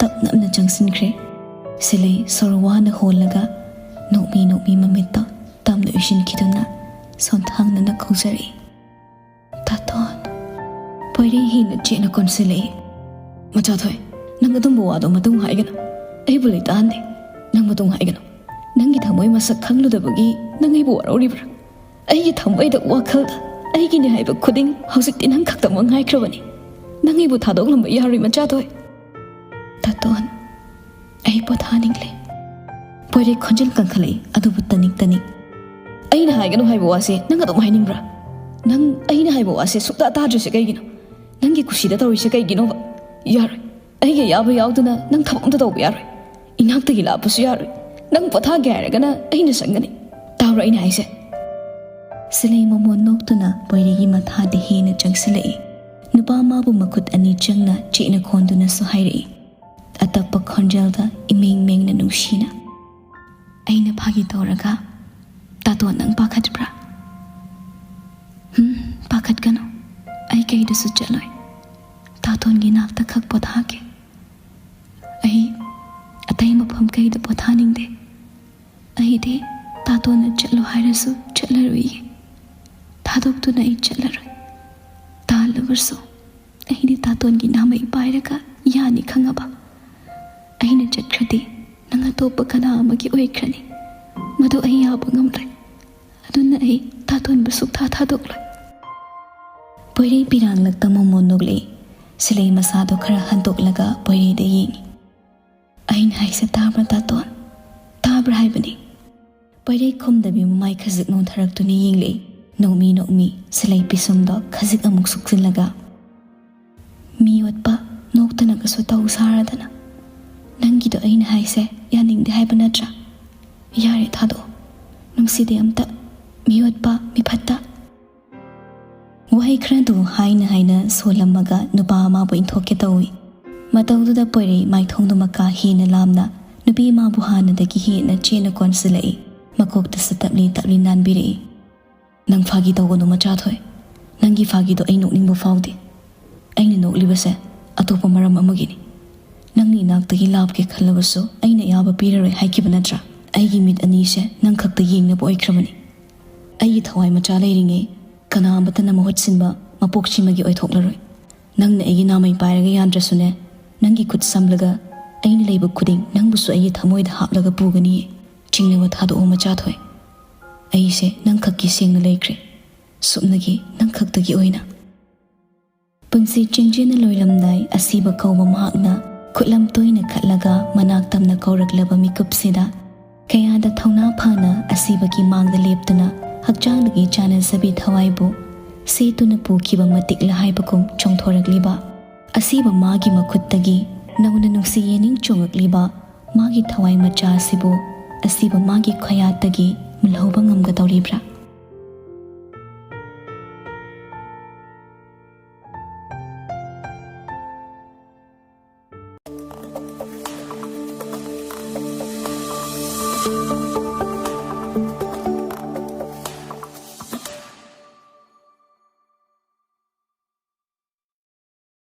ꯇꯞ ꯅꯞꯅ ꯆꯪꯁꯤꯟꯈ꯭ꯔꯦ꯫ ꯁꯤꯂꯩ ꯁꯣꯔ ꯋꯥꯅ ꯍꯣꯜꯂꯒ ꯅꯣꯛꯃꯤ ꯅꯣꯛꯃꯤ ꯃꯃꯤꯠꯇꯣ ꯇꯞꯅ ꯎꯏꯁꯤꯟꯈꯤꯗꯨꯅ ꯁꯣꯟꯊꯥꯡꯅꯅ ꯀꯧꯖꯔꯛꯏ, "ꯇꯥꯇꯣꯟ꯫" ꯄꯣꯏꯔꯩ ꯍꯦꯟꯅ ꯆꯦꯠꯅ ꯀꯣꯟꯁꯤꯜꯂꯛꯏ꯫ "ꯃꯆꯥꯊꯣꯏ, ꯅꯪ ꯑꯗꯨꯝꯕ ꯋꯥꯗꯣ ꯃꯇꯨꯡ ꯍꯥꯏꯒꯅꯨ꯫ ꯑꯩꯕꯨ ꯂꯩꯇꯥꯍꯟꯗꯦ꯫ ꯅꯪ ꯃꯇꯨꯡ ꯍꯥꯏꯒꯅꯨ꯫ ꯅꯪꯒꯤ ꯊꯃꯣꯏ ꯃꯁꯛ ꯈꯪꯂꯨꯗꯕꯒꯤ ꯅꯪ ꯑꯩꯕꯨ ꯋꯥꯔꯧꯔꯤꯕ꯭ꯔꯥ? ꯑꯩꯒꯤ ꯊꯃꯣꯏꯗ, ꯋꯥꯈꯜꯗ ꯑꯩꯒꯤꯅꯤ ꯍꯥꯏꯕ ꯈꯨꯗꯤꯡ ꯍꯧꯖꯤꯛꯇꯤ ꯅꯪ ꯈꯛꯇꯃꯛ ꯉꯥꯏꯈ꯭ꯔꯕꯅꯤ꯫ ꯅꯪ ꯑꯩꯕꯨ ꯊꯥꯗꯣꯛꯂꯝꯕ ꯌꯥꯔꯣꯏ, ꯃꯆꯥꯊꯣꯏ꯫ ꯇꯥꯇꯣꯟ, ꯑꯩ ꯄꯣꯊꯥꯅꯤꯡꯂꯦ꯫ ꯄꯣꯏꯔꯩ ꯈꯣꯟꯖꯦꯜ ꯀꯟꯈꯠꯂꯛꯏ, ꯑꯗꯨꯕꯨ ꯇꯅꯤꯛ ꯇꯅꯤꯛ꯫ ꯑꯩꯅ ꯍꯥꯏꯒꯅꯨ ꯍꯥꯏꯕ ꯋꯥꯁꯦ ꯅꯪ ꯑꯗꯨꯝ ꯍꯥꯏꯅꯤꯡꯕ꯭ꯔꯥ? ꯅꯪ ꯑꯩꯅ ꯍꯥꯏꯕ ꯋꯥꯁꯦ ꯁꯨꯛꯇꯥ ꯇꯥꯗ꯭ꯔꯤꯁꯦ ꯀꯩꯒꯤꯅꯣ? ꯅꯪꯒꯤ ꯀꯨꯁꯤꯗ ꯇꯧꯔꯤꯁꯦ ꯀꯩꯒꯤꯅꯣꯕ? ꯌꯥꯔꯣꯏ, ꯑꯩꯒꯤ ꯑꯌꯥꯕ ꯌꯥꯎꯗꯅ ꯅꯪ ꯊꯕꯛ ꯑꯝꯇ ꯇꯧꯕ ꯌꯥꯔꯣꯏ꯫ ꯏꯅꯥꯛꯇꯒꯤ ꯂꯥꯞꯄꯁꯨ ꯌꯥꯔꯣꯏ꯫ ꯅꯪ ꯄꯣꯊꯥꯒꯦ ꯍꯥꯏꯔꯒꯅ ꯑꯩꯅ ꯆꯪꯒꯅꯤ꯫ ꯇꯥꯕ꯭ꯔꯣ ꯑꯩꯅ ꯍꯥꯏꯁꯦ? ꯁꯤꯂꯩ ꯃꯃꯣꯟ ꯅꯣꯛꯇꯨꯅ ꯄꯣꯏꯔꯩꯒꯤ ꯃꯊꯥꯗ ꯍꯦꯟꯅ ꯆꯪꯁꯤꯜꯂꯛꯏ꯫ ꯅꯨꯄꯥ ꯃꯥꯕꯨ ꯃꯈꯨꯠ ꯑꯅꯤ ꯆꯪꯅ ꯆꯦꯠꯅ ꯈꯣꯟꯗꯨꯅꯁꯨ ꯍꯥꯏꯔꯛꯏ, ꯑꯇꯞꯄ ꯈꯣꯟꯖꯦꯜꯗ ꯏꯃꯦꯡ ꯃꯦꯡꯅ ꯅꯨꯡꯁꯤꯅ꯫ ꯑꯩꯅ ꯐꯥꯒꯤ ꯇꯧꯔꯒ, ꯇꯥꯇꯣꯟ, ꯅꯪ ꯄꯥꯈꯠꯄ꯭ꯔꯥ? ꯍꯝ, ꯄꯥꯈꯠꯀꯅꯨ꯫ ꯑꯩ ꯀꯩꯗꯁꯨ ꯆꯠꯂꯣꯏ꯫ ꯇꯥꯇꯣꯟꯒꯤ ꯅꯥꯛꯇ ꯈꯛ ꯄꯣꯊꯥꯒꯦ꯫ ꯑꯩ ꯑꯇꯩ ꯃꯐꯝ ꯀꯩꯗ ꯄꯣꯊꯥꯅꯤꯡꯗꯦ꯫ ꯑꯩꯗꯤ ꯇꯥꯇꯣꯟꯅ ꯆꯠꯂꯣ ꯍꯥꯏꯔꯁꯨ ꯆꯠꯂꯔꯣꯏꯌꯦ꯫ ꯊꯥꯗꯣꯛꯇꯨꯅ ꯑꯩ ꯆꯠꯂꯔꯣꯏ꯫ ꯇꯥꯜꯂꯕꯁꯨ ꯑꯩꯗꯤ ꯇꯥꯇꯣꯟꯒꯤ ꯅꯥꯃꯩ ꯄꯥꯏꯔꯒ ꯌꯥꯅꯤ ꯈꯪꯉꯕ? ꯑꯩꯅ ꯆꯠꯈ꯭ꯔꯗꯤ ꯅꯪ ꯑꯇꯣꯞꯄ ꯀꯅꯥ ꯑꯃꯒꯤ ꯑꯣꯏꯈ꯭ꯔꯅꯤ꯫ ꯃꯗꯨ ꯑꯩ ꯌꯥꯕ ꯉꯝꯂꯣꯏ꯫ ꯑꯗꯨꯅ ꯑꯩ ꯇꯥꯇꯣꯟꯕꯨ ꯁꯨꯛꯊꯥ ꯊꯥꯗꯣꯛꯂꯣꯏ꯫ ꯄꯣꯏꯔꯩ ꯄꯤꯔꯥꯡꯂꯛꯇ ꯃꯣꯃꯣꯟ ꯅꯣꯛꯂꯛꯏ꯫ ꯁꯤꯂꯩ ꯃꯁꯥꯗꯣ ꯈꯔ ꯍꯟꯗꯣꯛꯂꯒ ꯄꯣꯏꯔꯩꯗ ꯌꯦꯡꯉꯤ꯫ ꯑꯩꯅ ꯍꯥꯏꯁꯦ ꯇꯥꯕ꯭ꯔꯥ, ꯇꯥꯇꯣꯟ? ꯇꯥꯕ꯭ꯔꯥ ꯍꯥꯏꯕꯅꯤ꯫ ꯄꯣꯏꯔꯩ ꯈꯨꯝꯗꯕꯤ ꯃꯃꯥꯏ ꯈꯖꯤꯛ ꯅꯣꯟꯊꯔꯛꯇꯨꯅ ꯌꯦꯡꯂꯛꯏ꯫ ꯅꯣꯛꯃꯤ ꯅꯣꯛꯃꯤ ꯁꯤꯂꯩ ꯄꯤꯁꯨꯝꯗꯣ ꯈꯖꯤꯛ ꯑꯃꯨꯛ ꯁꯨꯛꯆꯤꯜꯂꯒ, "ꯃꯤ ꯑꯣꯠꯄ ꯅꯣꯛꯇꯅꯒꯁꯨ ꯇꯧ ꯁꯥꯔꯗꯅ꯫ ꯅꯪꯒꯤꯗꯣ ꯑꯩꯅ ꯍꯥꯏꯁꯦ ꯌꯥꯅꯤꯡꯗꯦ ꯍꯥꯏꯕ ꯅꯠꯇ꯭ꯔꯥ? ꯌꯥꯔꯦ, ꯊꯥꯗꯣꯛꯑꯣ꯫ ꯅꯨꯡꯁꯤꯗꯦ ꯑꯝꯇ꯫ ꯃꯤ ꯑꯣꯠꯄ, ꯃꯤ ꯐꯠꯇ"꯫ ꯋꯥꯍꯩ ꯈꯔꯗꯨ ꯍꯥꯏꯅ ꯍꯥꯏꯅ ꯁꯣꯜꯂꯝꯃꯒ ꯅꯨꯄꯥ ꯑꯃꯕꯨ ꯏꯟꯊꯣꯛꯀꯦ ꯇꯧꯏ꯫ ꯃꯇꯧꯗꯨꯗ ꯄꯣꯏꯔꯩ ꯃꯥꯏꯊꯣꯡꯗꯨ ꯃꯀꯥ ꯍꯦꯟꯅ ꯂꯥꯝꯅ ꯅꯨꯄꯤ ꯑꯃꯕꯨ ꯍꯥꯟꯅꯗꯒꯤ ꯍꯦꯟꯅ ꯆꯦꯠꯅ ꯀꯣꯟꯁꯤꯜꯂꯛꯏ꯫ ꯃꯀꯣꯛꯇꯁꯨ ꯇꯞꯂꯤ ꯇꯞꯂꯤ ꯅꯥꯟꯕꯤꯔꯛꯏ꯫ "ꯅꯪ ꯐꯥꯒꯤ ꯇꯧꯒꯅꯨ, ꯃꯆꯥꯊꯣꯏ꯫ ꯅꯪꯒꯤ ꯐꯥꯒꯤꯗꯣ ꯑꯩ ꯅꯣꯛꯅꯤꯡꯕ ꯐꯥꯎꯗꯦ꯫ ꯑꯩꯅ ꯅꯣꯛꯂꯤꯕꯁꯦ ꯑꯇꯣꯞꯄ ꯃꯔꯝ ꯑꯃꯒꯤꯅꯤ꯫ ꯅꯪꯅ ꯏꯅꯥꯛꯇꯒꯤ ꯂꯥꯞꯀꯦ ꯈꯜꯂꯕꯁꯨ ꯑꯩꯅ ꯑꯌꯥꯕ ꯄꯤꯔꯔꯣꯏ ꯍꯥꯏꯈꯤꯕ ꯅꯠꯇ꯭ꯔꯥ? ꯑꯩꯒꯤ ꯃꯤꯠ ꯑꯅꯤꯁꯦ ꯅꯪ ꯈꯛꯇ ꯌꯦꯡꯅꯕ ꯑꯣꯏꯈ꯭ꯔꯕꯅꯤ꯫ ꯑꯩꯒꯤ ꯊꯋꯥꯏ ꯃꯆꯥ ꯂꯩꯔꯤꯉꯩ ꯀꯅꯥ ꯑꯃꯠꯇꯅ ꯃꯍꯨꯠ ꯁꯤꯟꯕ ꯃꯄꯣꯛꯁꯤꯃꯒꯤ ꯑꯣꯏꯊꯣꯛꯂꯔꯣꯏ꯫ ꯅꯪꯅ ꯑꯩꯒꯤ ꯅꯥꯃꯩ ꯄꯥꯏꯔꯒ ꯌꯥꯟꯗ꯭ꯔꯁꯨꯅꯦ, ꯅꯪꯒꯤ ꯈꯨꯠ ꯁꯝꯂꯒ ꯑꯩꯅ ꯂꯩꯕ ꯈꯨꯗꯤꯡ ꯅꯪꯕꯨꯁꯨ ꯑꯩꯒꯤ ꯊꯃꯣꯏꯗ ꯍꯥꯞꯂꯒ ꯄꯨꯒꯅꯤꯌꯦ꯫ ꯆꯤꯡꯅꯕ ꯊꯥꯗꯣꯛꯑꯣ, ꯃꯆꯥꯊꯣꯏ꯫ ꯑꯩꯁꯦ ꯅꯪ ꯈꯛꯀꯤ ꯁꯦꯡꯅ ꯂꯩꯈ꯭ꯔꯦ꯫ ꯁꯨꯞꯅꯒꯤ ꯅꯪ ꯈꯛꯇꯒꯤ ꯑꯣꯏꯅ"꯫ ꯄꯨꯟꯁꯤ ꯆꯤꯡꯖꯦꯟꯅ ꯂꯣꯏꯔꯝꯗꯥꯏ ꯑꯁꯤꯕ ꯀꯧꯕ ꯃꯍꯥꯛꯅ ꯈꯨꯠꯂꯝ ꯇꯣꯏꯅ ꯈꯠꯂꯒ ꯃꯅꯥꯛ ꯇꯝꯅ ꯀꯧꯔꯛꯂꯕ ꯃꯤꯀꯨꯞꯁꯤꯗ ꯀꯌꯥꯗ ꯊꯧꯅꯥ ꯐꯅ ꯑꯁꯤꯕꯒꯤ ꯃꯥꯡꯗ ꯂꯦꯞꯇꯨꯅ ꯍꯛꯆꯥꯡꯗꯒꯤ ꯆꯥꯅꯖꯕꯤ ꯊꯋꯥꯏꯕꯨ ꯁꯦꯠꯇꯨꯅ ꯄꯨꯈꯤꯕ ꯃꯇꯤꯛꯂ ꯍꯥꯏꯕꯒꯨꯝ ꯆꯣꯡꯊꯣꯔꯛꯂꯤꯕ ꯑꯁꯤꯕ ꯃꯥꯒꯤ ꯃꯈꯨꯠꯇꯒꯤ ꯅꯧꯅ ꯅꯨꯡꯁꯤ ꯌꯦꯅꯤꯡ ꯆꯣꯡꯉꯛꯂꯤꯕ ꯃꯥꯒꯤ ꯊꯋꯥꯏ ꯃꯆꯥ ꯑꯁꯤꯕꯨ ꯑꯁꯤꯕ ꯃꯥꯒꯤ ꯈꯌꯥꯠꯇꯒꯤ ꯃꯨꯜꯍꯧꯕ ꯉꯝꯒꯗꯧꯔꯤꯕ꯭ꯔꯥ?